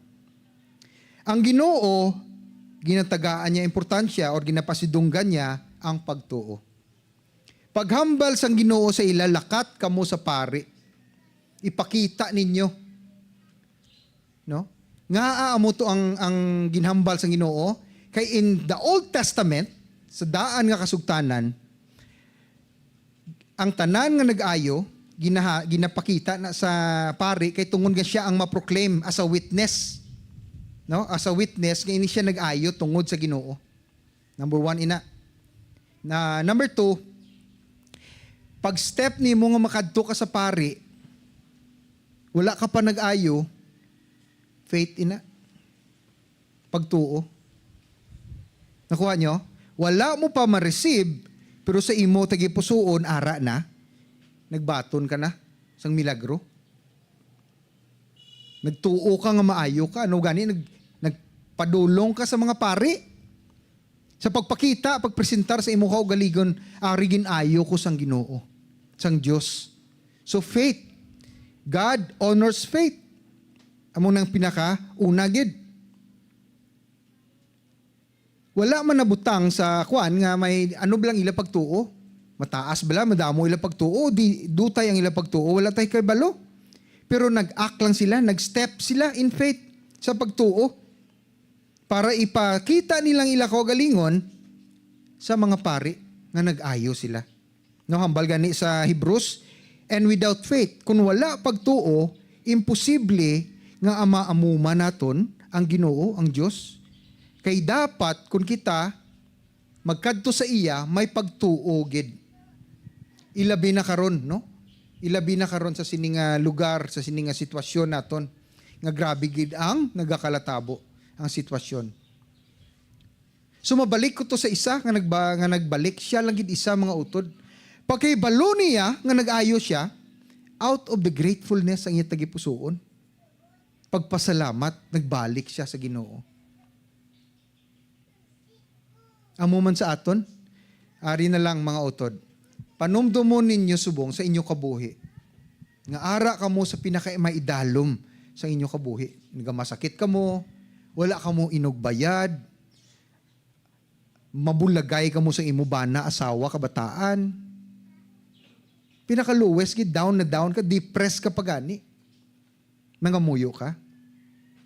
ang Ginoo, ginatagaan niya importansya or ginapasidunggan niya ang pagtuo. Paghambal sang Ginoo sa ila, "Lakat kamo sa pari. Ipakita ninyo." No? Ngaa amo to ang, ang ginhambal sang Ginoo? Kay in the Old Testament, sa daan nga kasugtanan, ang tanan nga nag-ayo, ginaha-, ginapakita na sa pari kay tungod nga siya ang ma-proclaim as a witness. No? As a witness, nga ini siya nag-ayo tungod sa Ginoo. Number one, ina. Na, number two, pag step nimo nga makadto ka sa pari, wala ka pa nag-ayo, faith, ina. Pagtuo. Nakuha nyo? Wala mo pa ma-receive, pero sa imo tagipusoon, ara na. Nagbaton ka na sang milagro. Nagtuo ka nga maayo ka. Ano gani? Nag-, nagpadulong ka sa mga pari. Sa pagpakita, pagpresentar sa imo kaugalingon, ari gin-ayo ko sang Ginoo, sang Dios. So faith, God honors faith. Amo nang pinaka-una gid. Wala man nabutang sa kuan nga may ano ba lang ila pagtuo. Mataas bala, madamo ila pagtuo, di dutay ang ila pagtuo, wala tay kabalo. Pero nag-act lang sila, nag-step sila in faith sa pagtuo para ipakita nilang ila kaugalingon sa mga pari nga nag-ayo sila. No, hambal gani sa Hebrews, "And without faith," kun wala pagtuo, imposible nga ama-amuma naton ang Ginoo, ang Dios. Kay dapat kun kita magkadto sa iya, may pagtuo gid. Ilabi na karon, no? Ilabi na karon sa sini nga lugar, sa sini nga sitwasyon naton, nga grabe gid ang nagakalatabo ang sitwasyon. So, mabalik ko to sa isa nga nagba-, nga nagbalik, siya lang gid isa, mga utod. Pagkahibalo niya nga nag-ayo siya, out of the gratefulness ang iya tagipusoon. pagpasalamat, nagbalik siya sa Ginoo. Amo man sa aton, ari na lang, mga utod. Panumdomon ninyo subong sa inyo kabuhi nga ara kamo sa pinakamaidalom sa inyo kabuhi. Nagamasakit kamo, wala kamo inugbayad, mabulagay kamo sa imo bana, asawa, kabataan. Pinaka-lowest gid, down na down ka, depressed ka pa gani. Nangamuyo ka?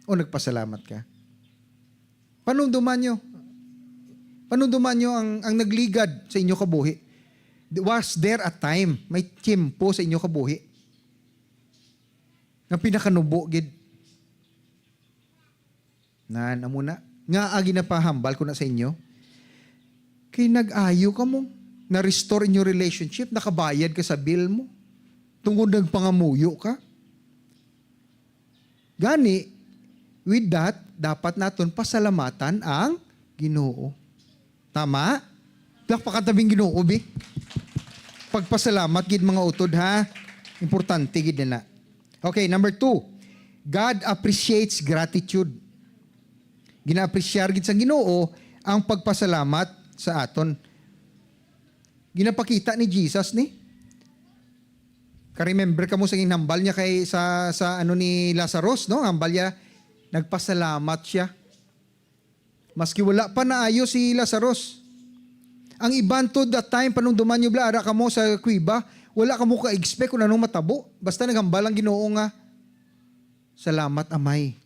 O nagpasalamat ka? Panumduman nyo. Panumduman nyo ang, ang nagligad sa inyo kabuhi. Was there a time, may tiyempo sa inyo kabuhi nga pinakanubo gid? Nan, amo na. Nga, ah, ginapahambal ko na sa inyo. Kay nag-ayo ka mo. Na-restore inyo relationship, nakabayad ka sa bill mo. Tungod nagpangamuyo ka. Gani, with that, dapat naton pasalamatan ang Ginoo. Tama? Palakpakan ta bing Ginoo, bi. Pagpasalamat gid, mga utod, ha? Importante gid na. Okay, number two. God appreciates gratitude. Gina-appreciate gid sang Ginoo ang pagpasalamat sa aton. Ginapakita ni Jesus ni. Ka-remember kamo sa ginhambal niya kay sa, sa ano ni Lazarus, no? Hambal niya, nagpasalamat siya. Maski wala pa naayo si Lazarus. Ang iban to that time, panumduman nyo bala, ara kamo sa kuweba, wala kamo ka-expect kung anong matabo. Basta naghambal ang Ginoo nga, "Salamat, Amay."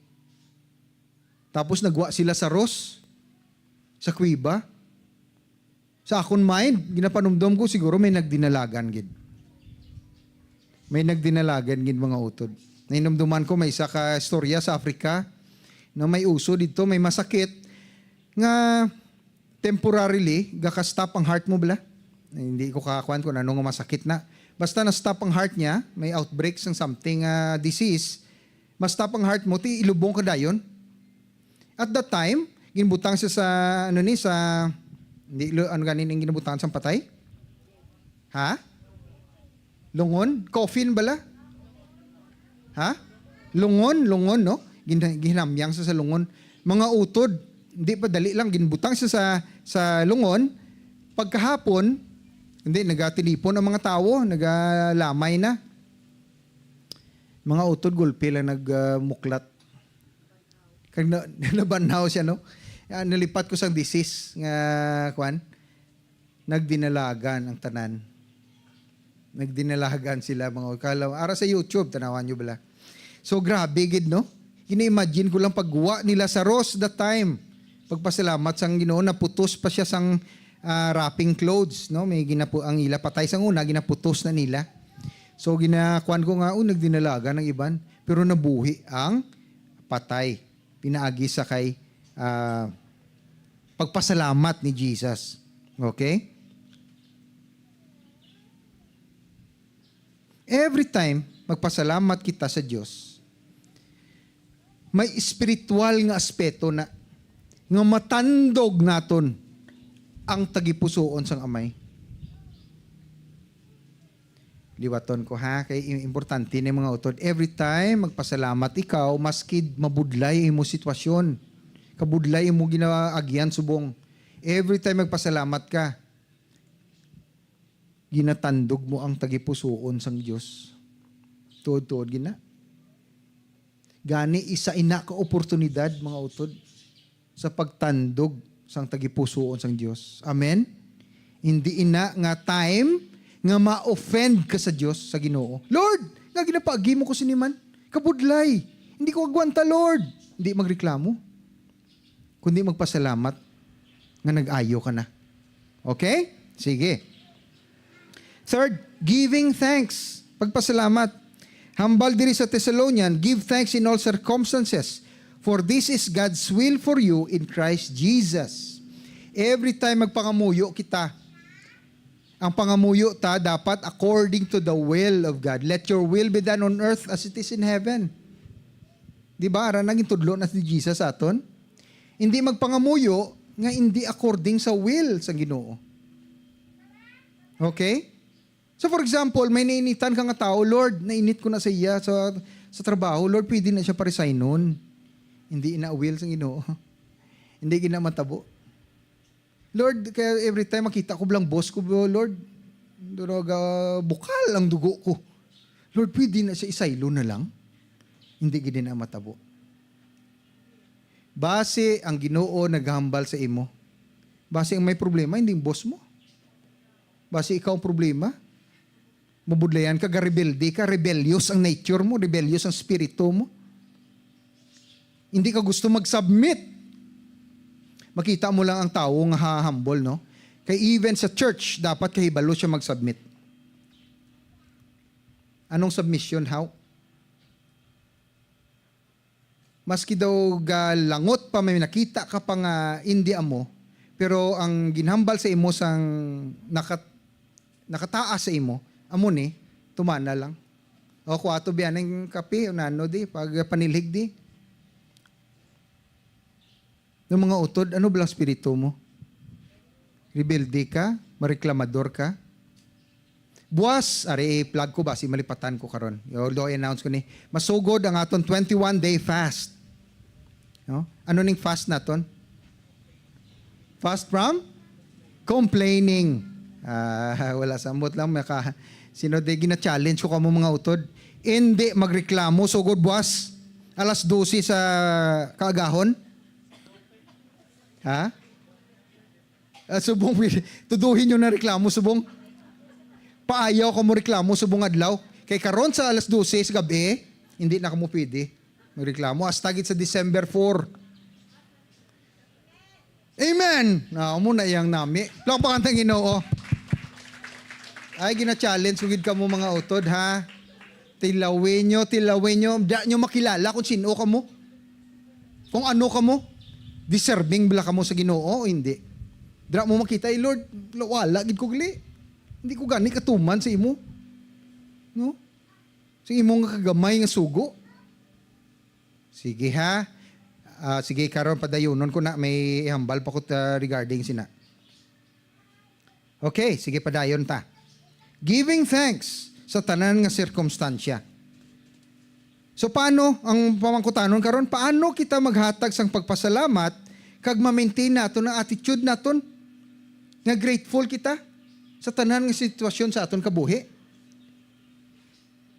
Tapos nagwa si Lazarus sa kuweba. Sa akon mind, ginapanumdom ko, siguro may nagdinalagan gid. May nagdinalagan gid, mga utod. Nahinumduman ko, may isa ka istorya sa Africa, na may uso dito, may masakit, nga temporarily, gaka-stop ang heart mo bala. Hindi ko kakuan kung ano nga masakit na. Basta na-stop ang heart niya, may outbreak sang something, ah, disease, ma-stop ang heart mo, ti ilubong ka dayon. At that time, ginbutang siya sa, ano ni, sa, hindi, lo-, ano ganin ang ginabutang sa patay? Ha? Lungon? Coffin bala? Ha? Lungon, lungon, no? Gin-, ginamyang siya sa lungon. Mga utod, hindi pa dali lang, ginbutang siya sa, sa lungon. Pagkahapon, hindi, nagatilipon ang mga tawo, nagalamay na. Mga utod, gulpi lang nagmuklat. Kag na, nabanhaw siya, no? Ah, nalipat ko sang disease nga, kwan, nagdinalagan ang tanan. Nagdinalagan sila, mga kalaw. Ara sa YouTube, tanawan nyo bala. So, grabe gid, no? Gina-imagine ko lang pagwa nila sa Rose that time. Pagpasalamat sang Ginoo, naputos pa siya sang, ah, wrapping clothes, no? May ginapu-, ang ila patay sang una, ginaputos na nila. So, ginakuan ko nga, "Oh, nagdinalagan ang iban." Pero nabuhi ang patay. Pinaagi sa kay, ah, pagpasalamat ni Jesus. Okay? Every time magpasalamat kita sa Dios, may espiritual nga aspeto na nga matandog naton ang tagipusoon sang Amay. Liwaton ko, ha, kay im-, importante ni, mga utod. Every time magpasalamat ikaw, maski mabudlay imo sitwasyon, kabudlay imo ginaagyan subong, every time magpasalamat ka, ginatandog mo ang tagipusoon sang Dios. Tuod-tuod gina. Gani, isa ina ka oportunidad, mga utod, sa pagtandog sang tagipusoon sang Dios. Amen? Hindi ina nga time nga ma-offend ka sa Dios, sa Ginoo. "Lord, nga ginapaagi mo ko sini man? Kabudlay. Hindi ko agwanta, Lord." Hindi magreklamo, kundi magpasalamat nga nag-ayo ka na. Okay? Sige. Third, giving thanks. Pagpasalamat. Hambal diri sa Thessalonian, "Give thanks in all circumstances, for this is God's will for you in Christ Jesus." Every time magpangamuyo kita, ang pangamuyo ta dapat according to the will of God. "Let your will be done on earth as it is in heaven." Di ba? Ara na, gintudlo na ni Jesus sa aton. Hindi magpangamuyo nga hindi according sa will sa Ginoo. Okay? So, for example, may nainitan ka nga tao, "Lord, nainit ko na sa iya, so sa trabaho, Lord, pwede na siya paresignon. Hindi na will sang Ginoo. Hindi gid na matabo. Lord, kaya every time makita ko lang boss ko, Lord, duraga bukal ang dugo ko. Lord, pwede na siya isaylo na lang. Hindi gid na matabo. Basi ang Ginoo naghambal sa imo. Basi ang may problema, hindi ang boss mo. Basi ikaw ang problema. Mabudlayan ka, garebelde ka, rebellious ang nature mo, rebellious ang spirito mo. Hindi ka gusto mag-submit. Makita mo lang ang tawo nga ha-, humble, no? Kay even sa church, dapat kahibalo siya mag-submit. Anong submission? How? Maski daw galangot pa, may nakita ka pa nga indi amo, pero ang ginhambal sa imo sang nakat-, nakataas sa imo, amo ni, tumana lang. O, kuwato biya ning kape, o nano di, pag panilhig di. Ng mga utod, ano ba lang spirito mo? Rebelde ka? Mareklamador ka? Buwas, ari i-plug ko ba, si malipatan ko karon. Although i-announce ko ni, masugod ang aton twenty-one day fast. No? Ano ning fast naton? Fast from complaining. Ah, wala, samot lang, maka, sino di gina-challenge ko kamo, mga utod? Hindi magreklamo sugod buwas alas dose sa kaagahon. Ha? Ah, subong, tuduhin nyo na reklamo, subong. Paayaw kamo reklamo, subong adlaw. Kay karon sa alas dose sa gabi, hindi na kamo pwede magreklamo. Hasta gid sa December four. Amen! Ah, amo na iyang nami. Palakpakan tang Ginoo. Ay, gina-challenge ko gid kamo, mga utod, ha? Tilawin nyo, tilawin nyo. Di nyo makilala kung sino kamo. Kung ano kamo. Deserving bala kamo sa Ginoo o hindi. Dira mo makita, "Ay, Lord, wala gid ko gali. Hindi ko gani katuman sa imo." No? Sa imo nga kagamay nga sugo. Sige, ha? Ah, sige, karon padayonon ko na, may ihambal pa ko ta regarding sina. Okay, sige, padayon ta. Giving thanks sa tanan nga sirkumstansya. So, paano ang pamangkutanon karon? Paano kita maghatag sang pagpasalamat kag ma-maintain naton ang attitude naton nga grateful kita sa tanan nga sitwasyon sa aton kabuhi?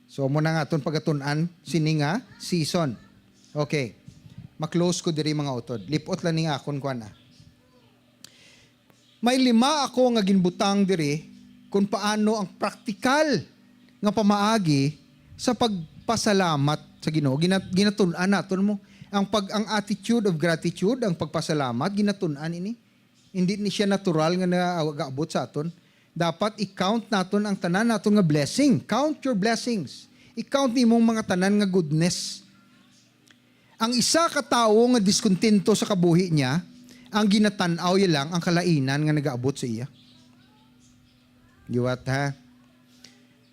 So, amo na nga aton pagatun-an sini nga season. Okay. Ma-close ko diri, mga utod. Lip-ot lang ning akon kuan, ah. May lima ako nga ginbutang diri kung paano ang praktikal nga pamaagi sa pagpasalamat sa Ginoo. Gina-, ginatun-an naton mo ang pag-, ang attitude of gratitude, ang pagpasalamat, ginatun-an ini. Hindi ni siya natural nga nagaabot sa aton. Dapat i-count naton ang tanan naton nga blessing. Count your blessings. I-count nimong mga tanan nga goodness. Ang isa ka tawo nga diskontento sa kabuhi niya, ang ginatan-aw niya lang ang kalainan nga nagaabot sa iya. Liwat, ha?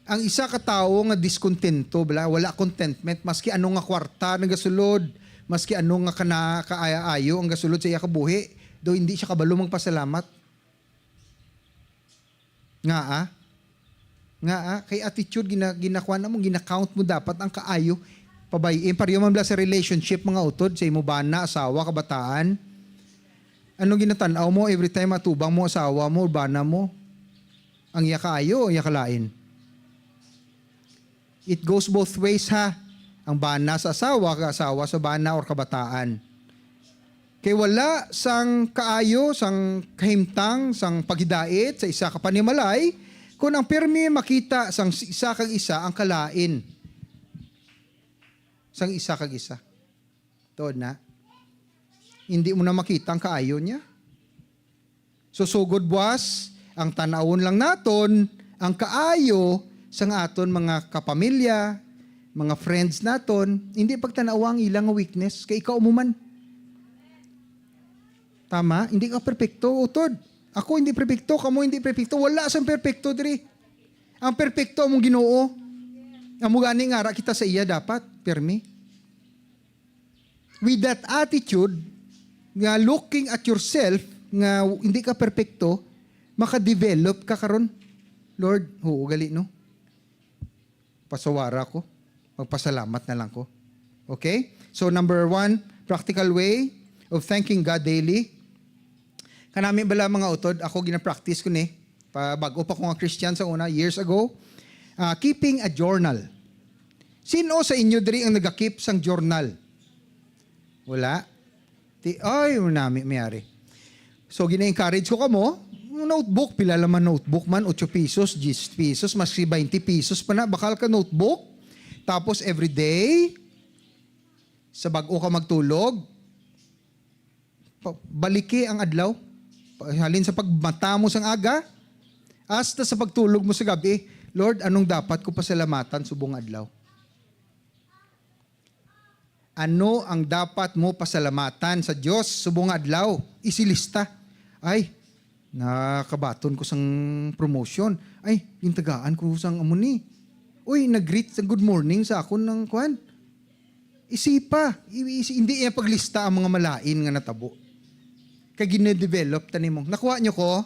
Ang isa ka tawo nga diskontento, bala, wala contentment, maski ano nga kwarta nagasulod, maski ano nga kana-, kaayo ang gasulod sa iya kabuhi, daw hindi siya kabalo magpasalamat. Nga, ah? Nga, ah? Kay attitude, gina-, ginakuan mo, gina-count mo dapat ang kaayo. Pabay-in, pareho man bala sa relationship, mga utod, sa imo bana, asawa, kabataan. Ano ginatan-aw mo every time atubang mo, asawa mo, bana mo? Ang iya kaayo o iya kalain? It goes both ways, ha? Ang bana sa asawa, kag asawa sa bana or kabataan. Kay wala sang kaayo, sang kahimtang, sang paghidait sa isa ka panimalay, kun ang pirmi makita sang isa kag isa ang kalain sang isa kag isa. Tuod na. Hindi mo na makita ang kaayo niya. So, sugod buwas, ang tan-awon lang naton ang kaayo sang aton mga kapamilya, mga friends naton. Hindi pagtan-awa ang ilang nga weakness, kay ikaw mo man. Tama? Hindi ka perpekto, utod. Ako hindi perpekto, kamo hindi perpekto, wala sang perpekto diri. Ang perpekto among Ginoo. Amo gani nga ara kita sa iya dapat, pirmi. With that attitude, nga looking at yourself, nga hindi ka perpekto, makadevelop ka karon. Lord, oo, gali, no? Pasawara ko. Magpasalamat na lang ko. Okay? So, number one, practical way of thanking God daily. Kanami bala, mga utod, ako gina-practice ko ni. Pa, bago pa ko nga Christian sa una, years ago. Ah, keeping a journal. Sino sa inyo diri ang nagakip sang journal? Wala? Ti, ay, nami, mayari. So, gina-encourage ko kamo, notebook, pila lang man notebook man, ocho pesos, diyes pesos, mas si twenty pesos pa na, bakal ka notebook. Tapos, every day, sa bag-o ka magtulog, pa, baliki ang adlaw. Pa, halin sa pagmata mo sang aga, hasta sa pagtulog mo sa gabi, "Lord, anong dapat ko pasalamatan subong adlaw?" Ano ang dapat mo pasalamatan sa Dios subong nga adlaw? Isilista. Ay, nakabaton ko sang promotion. Ay, gintagaan ko sang amo ni. Uy, nag-greet sa good morning sa akon ng kwan. Isipa. I- isi- hindi niya paglista ang mga malain nga natabo. Kay gine-develop ta nimo. Nakuha niyo ko?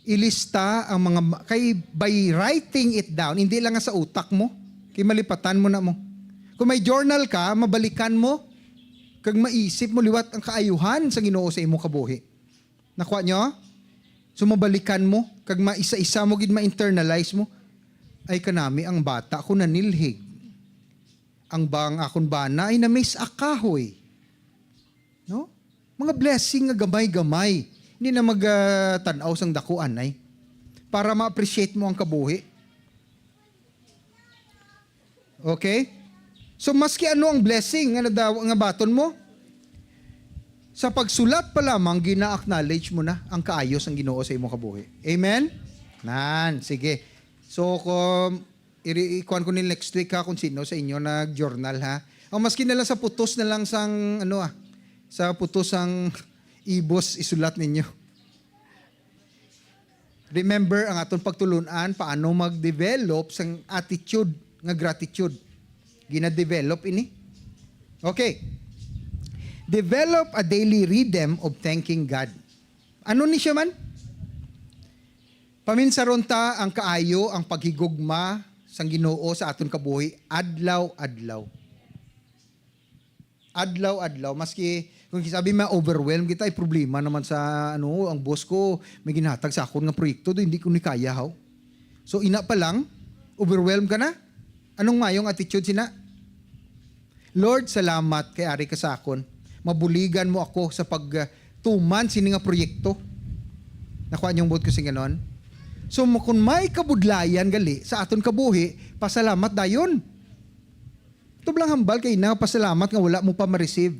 Ilista ang mga ma-, kay by writing it down, hindi lang nga sa utak mo, kay malipatan mo na mo. Kung may journal ka, mabalikan mo, kag maisip mo liwat ang kaayuhan sa Ginoo sa imo kabuhi. Nakuha nyo? So, mabalikan mo, kag maisa-isa mo gid ma-internalize mo. Ay, kanami ang bata ko nanilhig. Ang bang akon bana ay na-miss a kahoy. No? Mga blessing nga gamay-gamay. Hindi na mag, ah, tan-aw sang dakuan ay. Para ma-appreciate mo ang kabuhi. Okay? So, maski ano ang blessing nga nadaw-, nga baton mo, sa pagsulat pa lamang, gina-acknowledge mo na ang kaayo sang Ginoo sa imong kabuhi. Amen? Nan, sige. So, kung iri-, ikuan ko ni next week ha, kung sino sa inyo nag-journal ha. O maski na lang sa putos na lang sang, ano ah, sa putos sang ibos isulat ninyo. Remember ang aton pagtulun-an paano mag-develop sang attitude nga gratitude. Gina-develop ini. Okay. Develop a daily rhythm of thanking God. Ano ni siya man? Paminsaron ta ang kaayo ang paghigugma sang Ginoo sa aton kabuhi adlaw-adlaw. Adlaw-adlaw, maski kung sabi ma-overwhelm kita, ay problema naman sa, ano, ang boss ko, may ginhatag sa akon nga proyekto, do, hindi ko ni kaya, haw. So, ina pa lang, overwhelm ka na? Anong mayong attitude sina? "Lord, salamat kay ari ka sa akon. Mabuligan mo ako sa pagtuman sini nga proyekto." Nakuha niyo ang buot ko sing ganon? So, mo-, kung may kabudlayan gali sa aton kabuhi, pasalamat dayon. Tublang hambal kay na pasalamat nga wala mo pa ma-receive.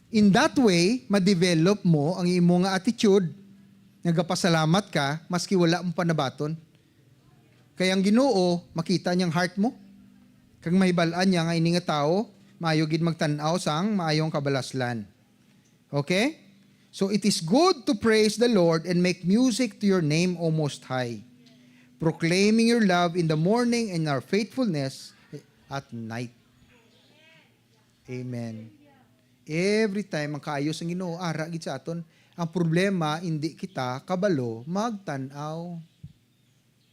In that way, ma-develop mo ang imo nga attitude nga gapasalamat ka maski wala mo pa nabaton. Kay ang Ginoo makita niya ang heart mo, kag mahibal-an niya nga ini nga tawo maayo gid magtan-aw sang maayong kabalaslan. Okay? So it is good to praise the Lord and make music to your name, O Most High, proclaiming your love in the morning and our faithfulness at night. Amen. Every time ang kaayo sang Ginoo ara gid sa aton. Ang problema, hindi kita kabalo magtan-aw.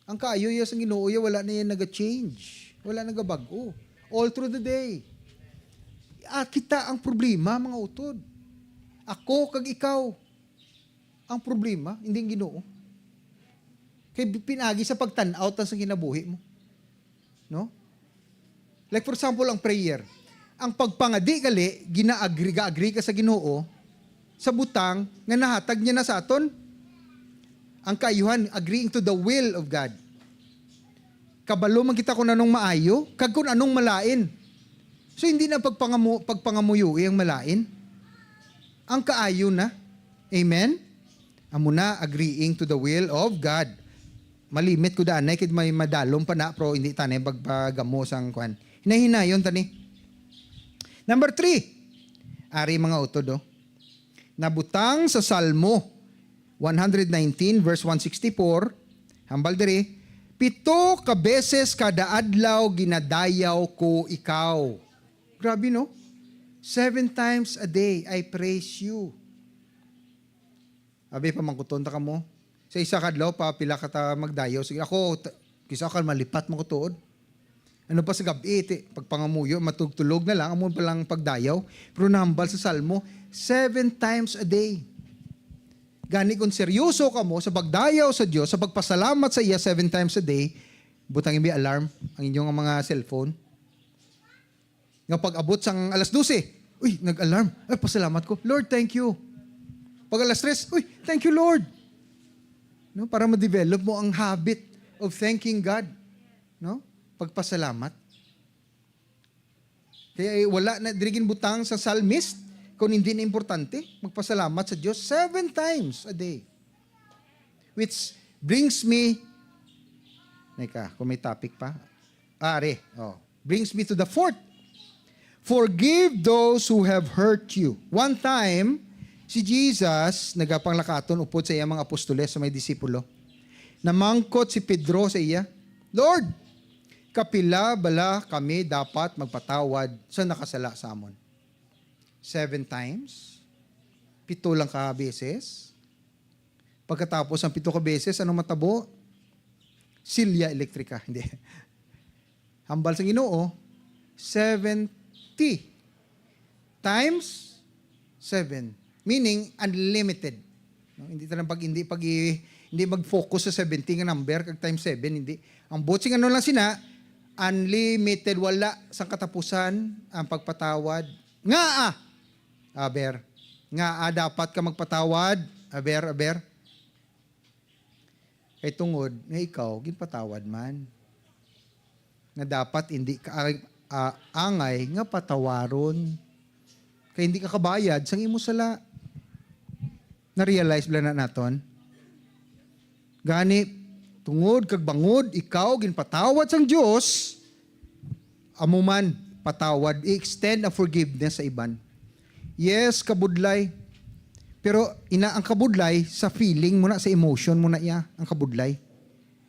Ang kaayo iya sang Ginoo iya, wala na iya naga-change. Wala nagabag-o. All through the day. Ah, kita ang problema, mga utod. Ako kag ikaw ang problema, hindi ang Ginoo. Kay pinagi sa pagtan-aw ta sa kinabuhi mo. No? Like, for example, ang prayer. Ang pagpangadi gali, gina-agree, ga-agree ka sa Ginoo sa butang nga nahatag niya na sa aton. Ang kaayuhan, agreeing to the will of God. Kabalo man kita kung anong maayo, kag kung anong malain. So, hindi na pagpangamu-, pagpangamuyoi ang malain. Ang kaayo na. Amen? Amo na, agreeing to the will of God. Malimit ko danay, kay may madalom pa na, pero hindi tanay pagpagamo sang kwan. Hinay-hinayon tani. Number three, ari mga utod, oh. Nabutang sa Salmo one hundred nineteen, verse one sixty-four, hambal diri, "Pito ka beses kada adlaw ginadayaw ko ikaw." Grabe, no? "Seven times a day I praise you." Abi, pamangkuton ta kamo. Sa isa ka adlaw pa, pila ka ta magdayaw? Sige, ako, ta-, kisa ka malipat mo ko tuod. Ano pa sa gab-i, ti, pagpangamuyo, matugtulog na lang, amo pa lang pagdayaw. Pero nahambal sa Salmo, seven times a day. Gani kung seryoso kamo sa pagdayaw sa Dios, sa pagpasalamat sa iya seven times a day, butang ibi alarm ang inyong mga cellphone. Nga pag-abot sang alas dose, "Uy, nag-alarm. Ay, pasalamat ko. Lord, thank you." Pag alas tres, "Uy, thank you, Lord." No, para ma-develop mo ang habit of thanking God, no? Pagpasalamat. Kaya, eh, wala na diri ginbutang sa psalmist kung hindi na importante magpasalamat sa Dios seven times a day. Which brings me, neka, kung may topic pa. Ah, are, oh. Brings me to the fourth. "Forgive those who have hurt you." One time, si Jesus nagapanglakaton upod sa iyang mga apostoles, sa mga disipulo. Namangkot si Pedro sa iya, "Lord, kapila bala kami dapat magpatawad sa nakasala sa amon? Seven times? Pito lang ka beses?" Pagkatapos ang pito ka beses, ano matabo? Silya elektrika. Hindi. Hambal sa Ginoo, seventy times seven. Meaning, unlimited. No? Hindi ta lang pag, hindi pag i-, hindi mag-focus sa seventy nga number, kag times seven, hindi. Ang buot sing ano lang sina, unlimited, wala sang katapusan ang pagpatawad. Nga, ah, aber. Nga, ah, dapat ka magpatawad. Aber, aber. Kay tungod nga ikaw ginpatawad man, nga dapat hindi ka ang-, a-, angay nga patawaron, kay hindi ka kabayad sang imo sala. Na-realize bala na naton? Gani, tungod kag bangod ikaw ginpatawad sang Dios, amo man, patawad, i-extend ang forgiveness sa iban. Yes, kabudlay. Pero ina, ang kabudlay, sa feeling mo na, sa emotion mo na iya, ang kabudlay.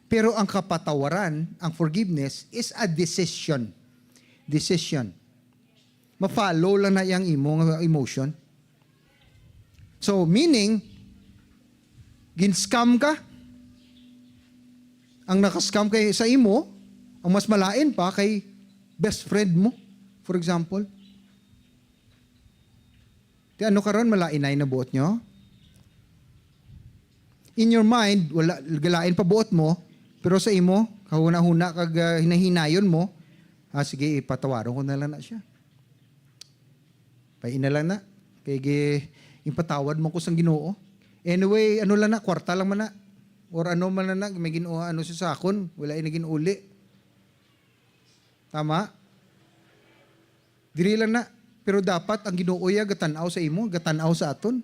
Pero ang kapatawaran, ang forgiveness, is a decision. Decision. Ma-follow lang na iya ang imo nga emotion. So, meaning, gin-scam ka. Ang naka-scam kay sa imo, ang mas malain pa kay best friend mo, for example. Ti ano karon, malainay na buot nyo? In your mind, wala, galain pa buot mo, pero sa imo, kahuna-huna kag, ah, hinahinayon mo, ah, sige, ipatawaron ko na lang na siya. Paina lang na. Kay gi-, ipatawad mo ko sang Ginoo. Anyway, ano lang na, kwarta lang man na. Or ano man na, may Ginoo, ano siya sa akon, wala yung naging uli. Tama? Diri lang na. Pero dapat ang Ginoo ya gatan-aw sa imo, gatan-aw sa aton.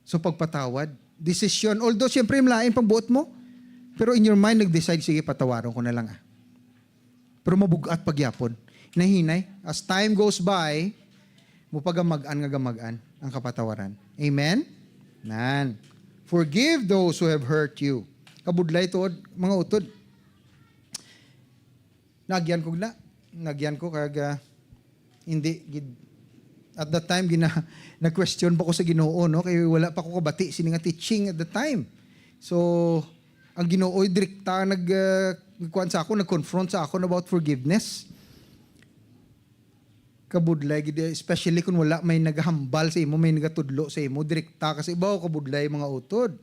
So, pagpatawad, desisyon. Although, siyempre, malain pang buot mo. Pero in your mind, nag-decide, "Sige, patawaron ko na lang, ah." Pero mabug-at pagyapon. Nahinay, as time goes by, mupagamag-an nga gamag-an ang kapatawaran. Amen? Nan. "Forgive those who have hurt you." Kabudlay tuod, mga utod. Nagyan ko na. Nagyan ko kag, ah, hindi gid, at that time, gina-, nag-question pa ko sa Ginoo, no? Kay wala pa ko kabati sini nga teaching at the time. So, ang Ginoo'y direkta nag, ah, nagkuan sa ako, nag-confront sa ako about forgiveness. Kabudlay gid, especially kung wala may naghambal sa imo, may nagatudlo sa imo, direkta kasi, baw, kabudlay, mga utod.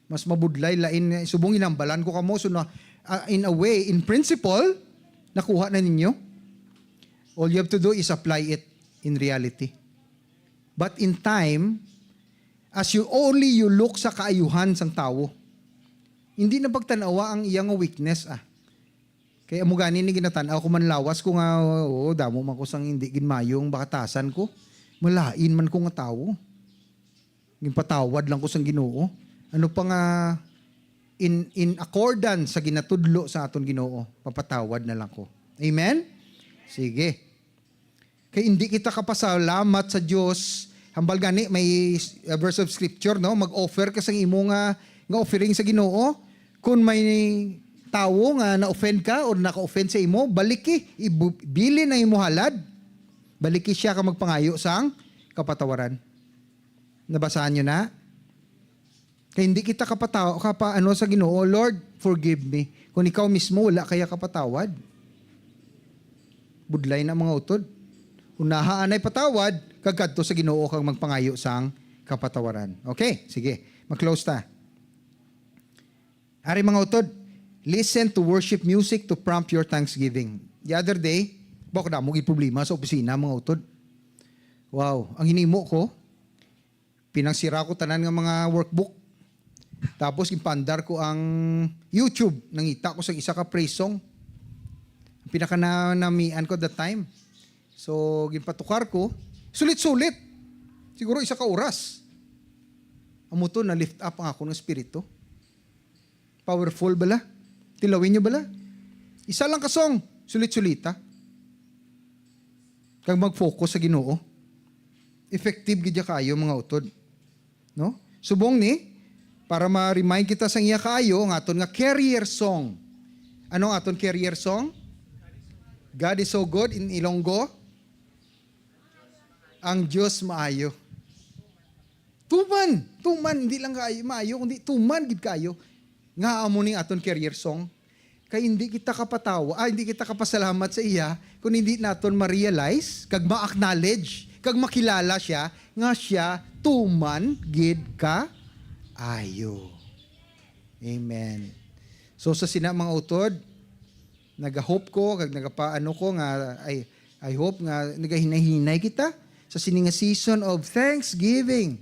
Mas mabudlay, lain nga subong ginhambalan ko kamo. So, na, ah, in a way, in principle, nakuha na ninyo. All you have to do is apply it in reality. But in time, as you only you look sa kaayuhan sang tawo, hindi na pagtan-awa ang iya nga weakness, ah. Kay amo gani ni ginatan-aw ko man lawas ko nga, oo, damo man ko sang hindi ginmayong bakatasan ko. Malain man ko nga tawo. Ginpatawad lang ko sang Ginoo. Ano pa nga in, in accordance sa ginatudlo sa aton Ginoo, papatawad na lang ko. Amen? Sige. Kay hindi kita kapasalamat sa Dios. Hambal gani, may, uh, verse of scripture, no? Mag-offer ka sang imo nga, nga offering sa Ginoo. Kung may tawo nga na-offend ka or naka-offend sa imo, baliki, ibu-, bilin ang imo halad. Baliki siya ka magpangayo sang kapatawaran. Nabasahan nyo na? Hindi kita kapataw, kapa, ano sa Ginoo, "Lord, forgive me." Kung ikaw mismo wala kaya kapatawad. Budlay na, mga utod. Unaha anay patawad, kag kadto sa Ginoo kag magpangayo sang kapatawaran. Okay, sige. Mag-close ta. Ari, mga utod, listen to worship music to prompt your thanksgiving. The other day, bako na mo problema sa opisina, mga utod. Wow, ang hinimo ko, pinagsira ko tanan nga mga workbook. Tapos ginpaandar ko ang YouTube, nangita ko sa isa ka praise song. Ang pinaka na-, namian ko at that time. So, ginpatukar ko, sulit-sulit. Siguro isa ka oras. Amo to, na-lift up ang akon nga espiritu. Powerful bala? Tilawin nyo bala? Isa lang ka song, sulit-sulita. Kag mag-focus sa Ginoo. Effective gid ya kaayo, mga utod. No? Subong ni, para ma-remind kita sa iya kaayo, ang aton nga carrier song. Ano ang aton carrier song? God is so good in Ilonggo. Ang Diyos maayo. Tuman, tuman, hindi lang kaayo, maayo, kundi tuman gid kaayo. Nga amo ning aton carrier song. Kay hindi kita kapatawa, ah, hindi kita kapasalamat sa iya kung hindi naton ma-realize, kag ma-acknowledge, kag makilala siya nga siya tuman gid ka ayo. Amen. So, sa sina, mga utod, nagahope ko, kag nagapaano ko nga, I, I hope nga nagahinay-hinay kita sa sini nga season of thanksgiving.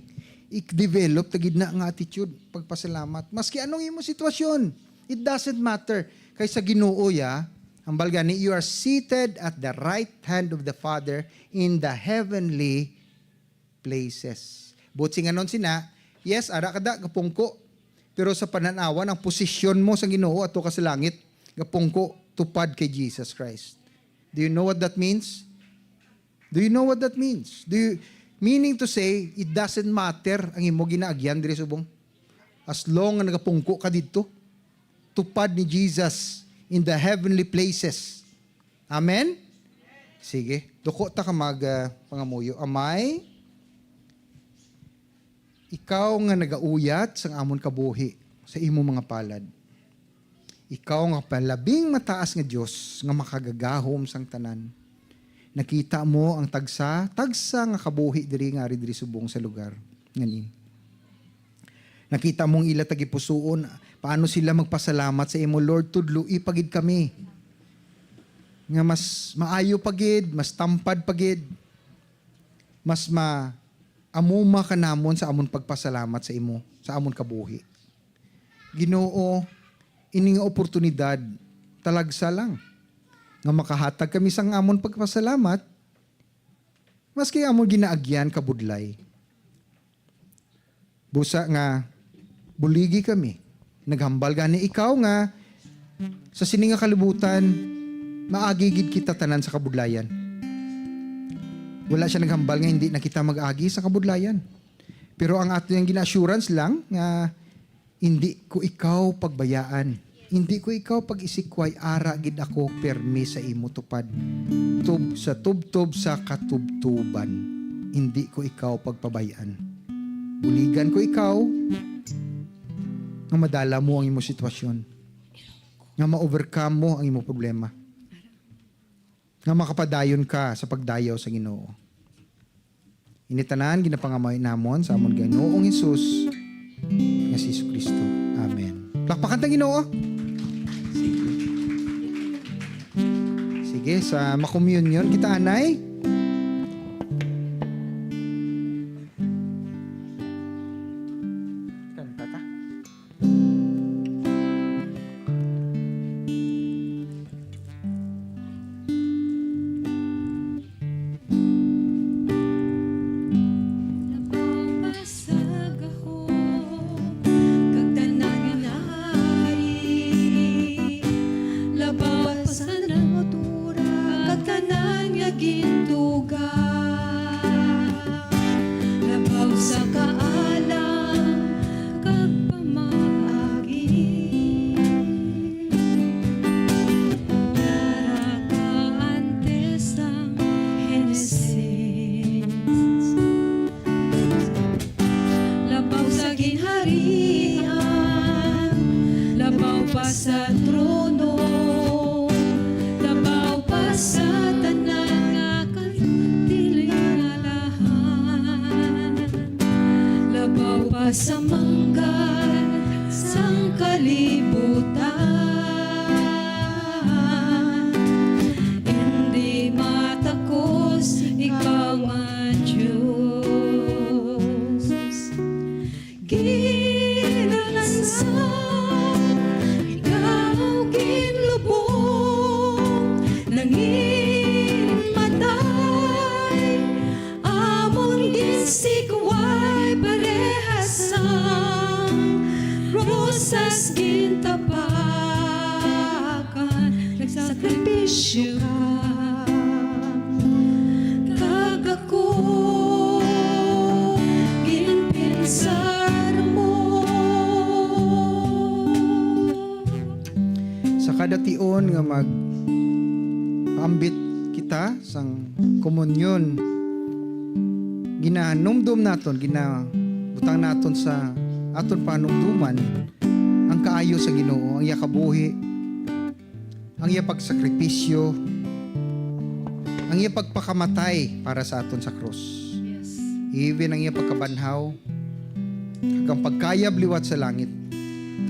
I-develop ta gid na nga attitude, pagpasalamat. Maski anong imo sitwasyon, it doesn't matter. Kay sa Ginoo, ya, hambal gani, "You are seated at the right hand of the Father in the heavenly places." Buot singanon sina, yes, ara ka da, gapungko. Pero sa panan-awan, ang posisyon mo sa Ginoo ato ka sa langit, gapungko, tupad kay Jesus Christ. Do you know what that means? Do you know what that means? Do you, meaning to say, it doesn't matter ang imo ginaagyan diri subong. As long nga nagapungko ka didto, tupad ni Jesus in the heavenly places. Amen? Sige, duko ta ka mag, ah, pangamuyo. Amay, ikaw nga nagauyat sang amon kabuhi sa imo mga palad. Ikaw nga palabing mataas nga Dios nga makagagahom sang tanan. Nakita mo ang tagsa, tagsa nga kabuhi diri nga ari diri subong sa lugar nga ini. Nakita mo ang ila tagipusoon, paano sila magpasalamat sa imo, Lord, tudloi pa gid kami. Nga mas maayo pa gid, mas tampad pa gid, mas ma-, amuma ka namon sa amon pagpasalamat sa imo, sa amon kabuhi. Ginoo, ini nga oportunidad, talagsa lang, nga makahatag kami sang amon pagpasalamat, maski amon ginaagyan kabudlay. Busa nga, buligi kami. Naghambal gani ikaw nga sa sini nga kalibutan, maagi gid kita tanan sa kabudlayan. Wala siya naghambal nga hindi na kita mag-agi sa kabudlayan. Pero ang ato yang gina-assurance lang nga, "Hindi ko ikaw pagbayaan. Hindi ko ikaw pag-isikway, ara gid ako permi sa imo tupad. Tub-, sa tubtob sa katubtuban, hindi ko ikaw pagpabay-an." Buligan ko ikaw nga madala mo ang imo sitwasyon, nga ma-overcome mo ang imo problema, nga makapadayon ka sa pagdayaw sa Ginoo. Ini tanan ginapangamay namon sa amon Ginoong Jesus nga si Jesu-Cristo. Amen. Palakpakan ta Ginoo. Sige. Sige, sa makomunyon kita, anay. Kanta ta. Labaw pa sa gahom, kag tanan nga nahari. Labaw pa sa natura, kag tanan nga gin- Sa mangga sang kalibutan, hindi matakos ikaw nga Diyos. Ginalansa, ikaw ginlubong, nangin matay, amon ginsikway parehas sang rosas gintapakan. Nagsakripisyo ka, kag ako ginpinsar mo. Sa kada tion nga mag-ambit kita sang komunyon, ginahanumdom naton, ginabutang naton sa aton panumduman ang kaayo sa Ginoo, ang iya kabuhi, ang iya pagsakripisyo, ang iya pagpakamatay para sa aton sa krus. Yes. Even ang iya pagkabanhaw, kag ang pagkayab liwat sa langit.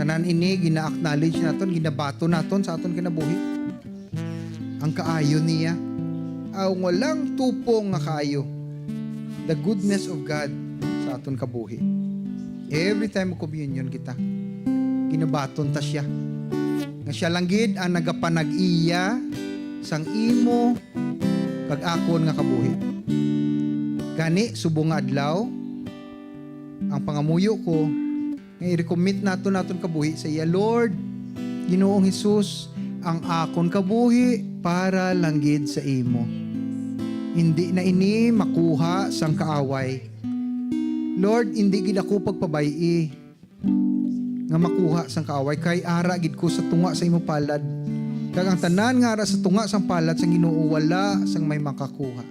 Tanan ini gina-acknowledge naton, ginabaton naton sa aton kinabuhi. Ang kaayo niya, ang walang tupong nga kaayo. The goodness of God sa aton kabuhi. Every time communion kita, ginabaton ta siya. Nga siya lang gid ang nagapanag-iya sang imo kag akon nga kabuhi. Gani, subong nga adlaw, ang pangamuyo ko nga i-recommit naton aton kabuhi sa iya. Lord, Ginoong Hesus, ang akon kabuhi para lang gid sa imo. Indi na ini makuha sang kaaway. Lord, indi gid ako pagpabay-i nga makuha sang kaaway, kay ara gid ko sa tunga sa imo palad. Kag ang tanan nga ara sa tunga sang palad sang Ginoo, wala sang may makakuha.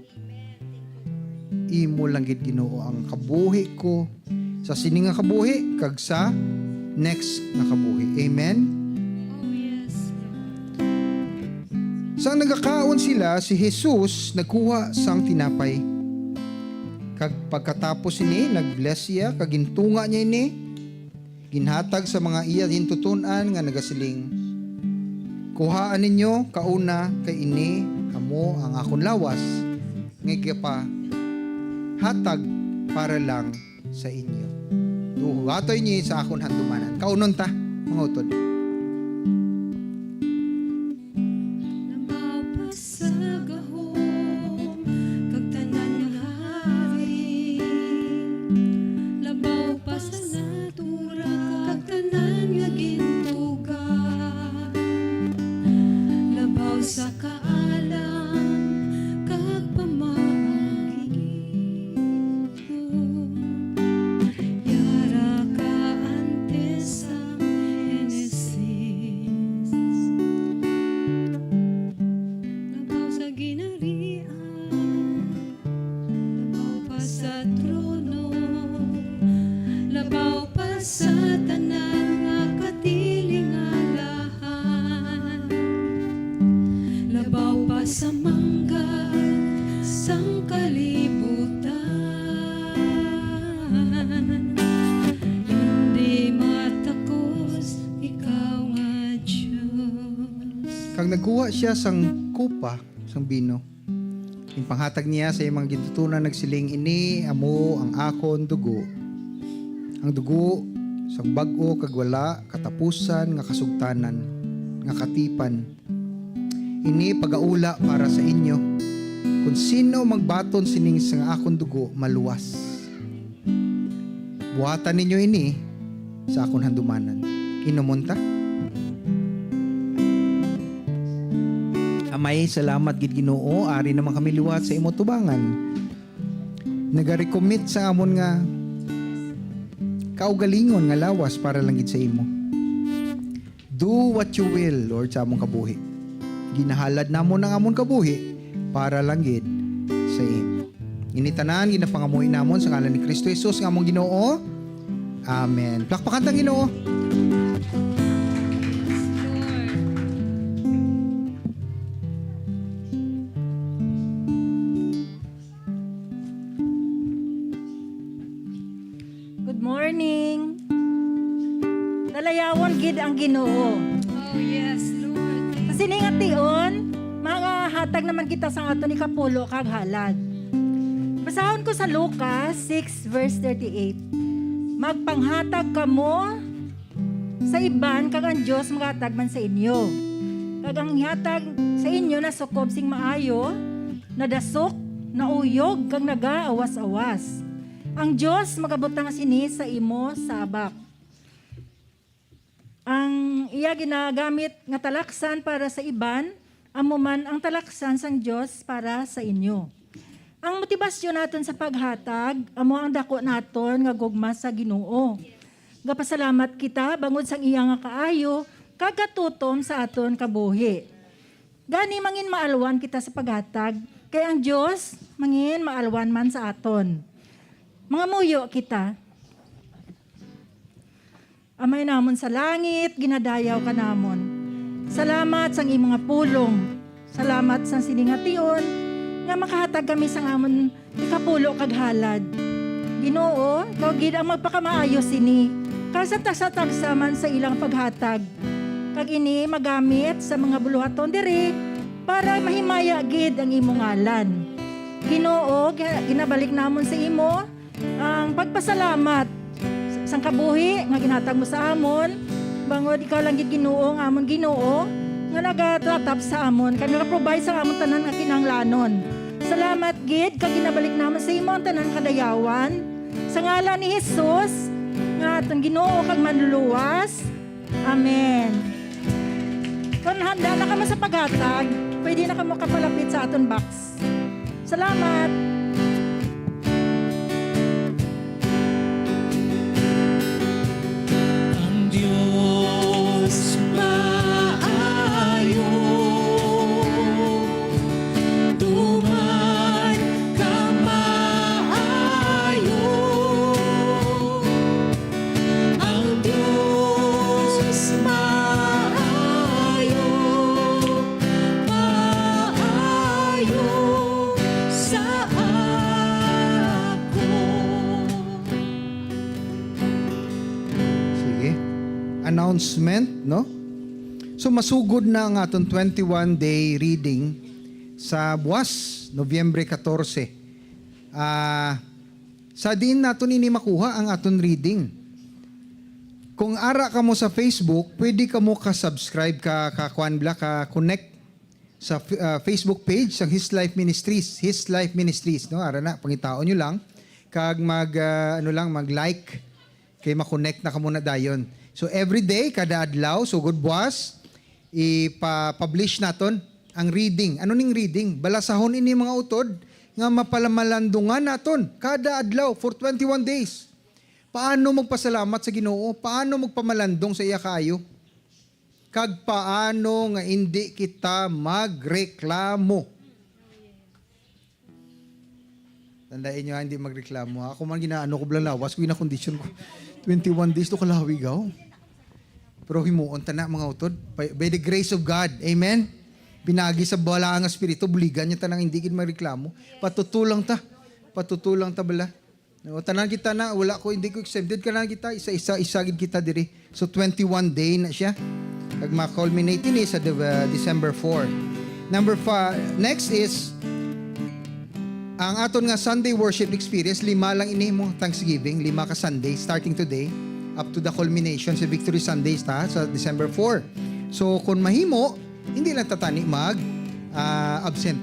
Imo lang gid, Ginoo, ang kabuhi ko sa sini nga kabuhi kag sa next nga kabuhi. Amen? Oh, yes, Lord. Sang nagakaon sila, si Jesus nagkuha sang tinapay. Kag pagkatapos sini, nag-bless siya, kag gintunga niya ini, ginhatag sa mga iya gintuton-an nga nagasiling, "Kuhaa ninyo, kauna, kay ini amo ang akon lawas nga igapahatag para lang sa inyo. Huwatoy niyo sa akon handumanan." Kaunon ta, mga utod. Labaw pa sa gahom kag tanan nga hari, labaw pa sa natura kag tanan nga gintuga, labaw sa kaalam kag pamaagi. Yara ka antes sang Henesis. Labaw sa ginharian, labaw pa sa trono, labaw pa sa tanan nga katilingalan, labaw pa sa mangga sang kalibutan. Hindi matakos ikaw nga Dios. Kag nagkuha siya sang kupa sang bino, ginpanghatag niya sa iyang mga gintuton-an, nagsiling, "Ini amo ang akon dugo, ang dugo sang bag-o kag wala katapusan nga kasugtanan, nga katipan. Ini pagaula para sa inyo. Kon sino magbaton sining sang akon dugo, maluwas. Buhatan ninyo ini sa akon handumanan." Inumon ta. Amay, salamat gid, Ginoo, ari naman kami liwat sa imo tubangan. Nagarecommit sa amon nga kaugalingon nga lawas para lang gid sa imo. Do what you will, Lord, sa amon kabuhi. Ginahalad namon ang amon kabuhi para lang gid sa imo. Ini tanan ginapangamuhi namon sa ngalan ni Cristo Jesus nga among Ginoo. Amen. Plakpakan ta ang Ginoo. Good Morning. Dalayawon gid ang Ginoo. Oh, yes, Lord. Sa sini nga tion, mga hatag naman kita sa aton ikapulo kag halad. Basahon ko sa Lucas six verse thirty-eight. Magpanghatag kamo sa iban, kag ang Dios maghatag man sa inyo. Kag ang ihatag sa inyo nasukob sing maayo, nadasok, nauyog, kag nagaawas-awas. Ang Dios magabutang sini sa imo sabak. Ang iya ginagamit nga talaksan para sa iban, amo man ang talaksan sang Dios para sa inyo. Ang motibasyon naton sa paghatag amo ang dako naton nga gugma sa Ginoo. Gapasalamat kita bangod sang iya nga kaayo kag katutom sa aton kabuhi. Gani, mangin maalwan kita sa paghatag, kay ang Dios mangin maalwan man sa aton. Mangamuyo kita. Amay namon sa langit, ginadayaw ka namon. Salamat sang imo nga pulong. Salamat sang sini nga tion nga makahatag kami sang amon ikapulo kag halad. Ginoo, ikaw gid ang magpakamaayo sini, kag sa tagsa-tagsa man sa ilang paghatag. Kag ini magamit sa mga buluhaton diri para mahimaya gid ang imo ngalan. Ginoo, gi-, ginabalik namon sa imo ang pagpasalamat sang kabuhi nga ginhatag mo sa amon, bangod ikaw lang gid, Ginoo, ang amon Ginoo, nga nagatatap sa amon kag nagaprovide sa amon tanan nga kinahanglanon. Salamat gid, kag ginabalik namon sa imo ang tanan kadayawan, sa ngalan ni Jesus, nga aton Ginoo kag Manluluwas. Amen. Kon handa na kamo sa paghatag, pwede na kamo kapalapit sa aton box. Salamat. Ang Dios maayo, tuman ka maayo. Ang Dios maayo, maayo sa ako. Sige. Announcement, no? So, masugod na ang aton twenty-one day reading sa buwas, Nobyembre katorse. Ah, sa diin naton ini makuha ang aton reading? Kung ara kamo sa Facebook, pwede kamo ka-subscribe, ka, ka, kuwan bala, ka-connect sa f-, ah, Facebook page sang His Life Ministries, His Life Ministries, no? Ara na, pangitaon nyo lang, kag mag, ah, ano lang, mag-like, kay ma-connect na kamo na dayon. So, every day, kada adlaw, sugod buwas, ipa-publish naton ang reading. Ano ning reading? Balasahon ini mga utod nga mapalamalandungan naton kada adlaw for twenty-one days. Paano magpasalamat sa Ginoo? Paano magpamalandong sa iya kaayo? Kag paano nga indi kita magreklamo? Tandaan nyo, ha, hindi magreklamo, ha. Ako man, ginaano ko bala lawas ko, ginakondisyon ko. Twenty-one days to kalawigaw. Pero himuon ta na, mga utod. By, by the grace of God. Amen? Pinagi sa bala nga Espiritu, buligan niya tanang hindi gid magreklamo. Patutulang ta. Patutulang ta bala. O, tanan kita na, wala ko, hindi ko exempted. Tanan kita, isa-isa, isa gid kita diri. So, twenty-one day na siya. Kag ma-culminate ini sa De-, uh, December four. Number five, next is, ang aton nga Sunday worship experience, lima lang ini mo, Thanksgiving, lima ka Sunday, starting today, up to the culmination sa Victory Sundays ta, sa December four. So, kung mahimo, hindi lang ta tani mag, ah, absent,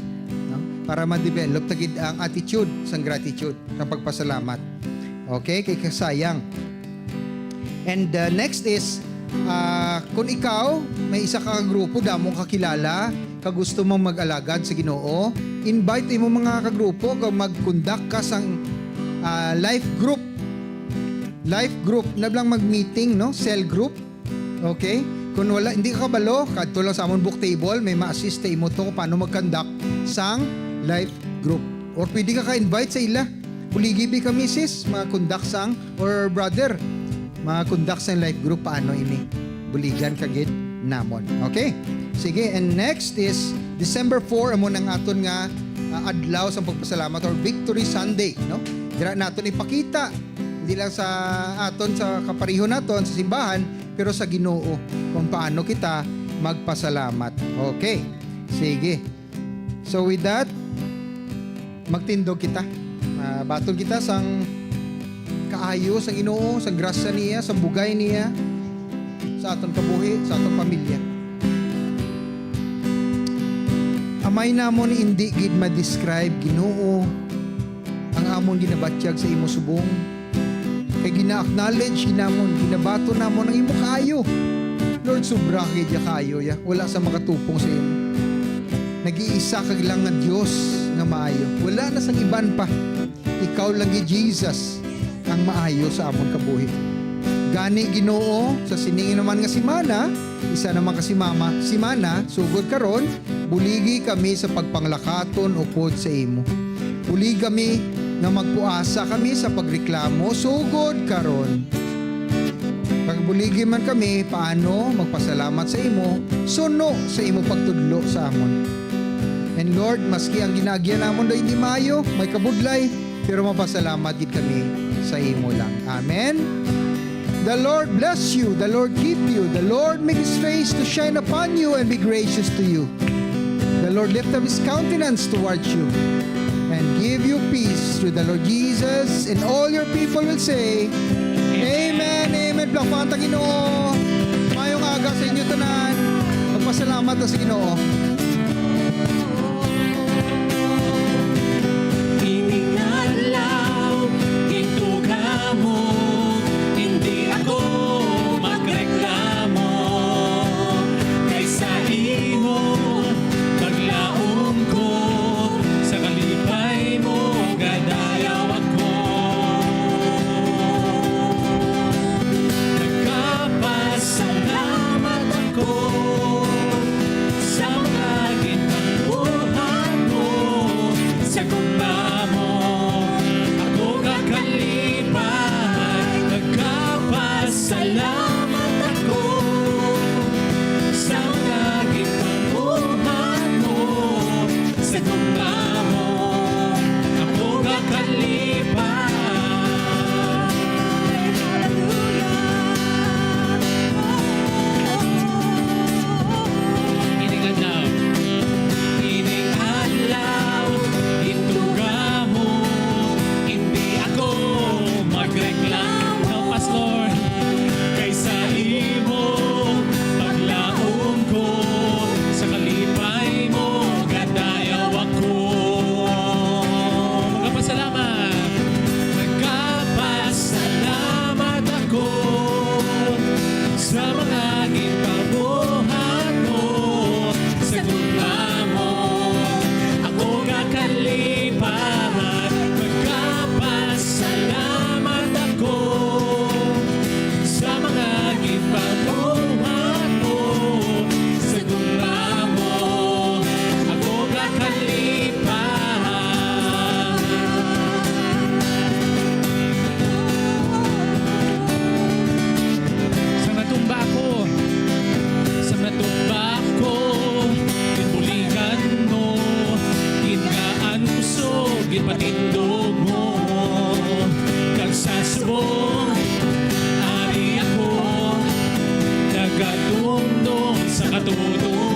no? Para ma-develop ta gid ang attitude sang gratitude, sang pagpasalamat. Okay? Kay kasayang. And, uh, next is, ah, kung ikaw may isa ka grupo, damo ka kilala, ka gusto mong mag-alagad sa Ginoo, invite imo mga kagrupo, ka mag-conduct ka sang, ah, life group. Life group, na lang mag-meeting, no? Cell group. Okay? Kung wala, hindi ka kabalo, kadto lang sa amon book table, may ma-assist ta imo to kung paano mag-conduct sang life group. Or pwede ka ka-invite sa ila. Buligi bi kami, sis, mga conduct sang, or brother, mga conduct sang life group, paano ini? Buligan ka gid namon. Okay? Sige, and next is December four, amo nang aton nga, ah, adlaw sang pagpasalamat or Victory Sunday, no? Dira naton ipakita Hindi lang sa aton, sa kapareho naton, sa simbahan, pero sa Ginoo, kung paano kita magpasalamat. Okay. Sige. So with that, magtindog kita. Ah, baton kita sang kaayo sa Ginoo, sa grasya niya, sa bugay niya, sa aton kabuhi, sa aton pamilya. Amay namon, indi gid ma-describe, Ginoo, ang amon ginabatyag sa imo subong. Kay gina-acknowledge namon, ginabaton namon ang imo kaayo. Lord, sobra gid ya kaayo ya. Wala sa makatupong sa imo. Nag-iisa ka lang nga Dios nga maayo. Wala na sang iban pa. Ikaw lang gid, Jesus, ang maayo sa amon kabuhi. Gani, Ginoo, sa sining naman nga simana, isa naman ka simama, simana, sugod karon, buligi kami sa pagpanglakaton upod sa imo. Buligi kami nga magpuasa kami sa pagreklamo sugod karon. Kag buligi man kami paano magpasalamat sa imo suno sa imo pagtudlo sa amon. And Lord, maski ang ginaagyan namon daw hindi maayo, may kabudlay, pero mapasalamat gid kami sa imo lang. Amen. The Lord bless you. The Lord keep you. The Lord make his face to shine upon you and be gracious to you. The Lord lift up his countenance towards you and give you peace through the Lord Jesus. And all your people will say, Amen, amen. Palakpakan ta Ginoo. Mayong aga sa inyo tanan. Magpasalamat ta sa Ginoo. Ining adlaw, gintuga mo, hindi ako magreklamo. Kay sa imo, paglaom ko, sa kalipay mo, gadayaw ako. Nagkapasalamat ako sa mga gintampuhan mo, sa gugma mo ako gakalipay. Nagkapasalamat ako sa mga gintampuhan mo, sa gugma mo ako gakalipay. Hallelujah. Ining adlaw, ining adlaw, gintuga mo, hindi ako magreklamo. Help us, Lord. Kay sa imo paglaom ko, sa kalipay mo gadayaw ako. Magpasalamat. Nagkapasalamat ako sa mga ginpabuhat mo, sa gugma mo ako gakalipay. Nagkapasalamat ako sa mga ginpabuhat mo, sa gugma mo ako gakalipay. Sa natumba ako, sa natumba ako, ginbuligan mo, gingaan kusog, ginpatindog mo, kag sa subong ari ako, nagadumdom sa katutubo.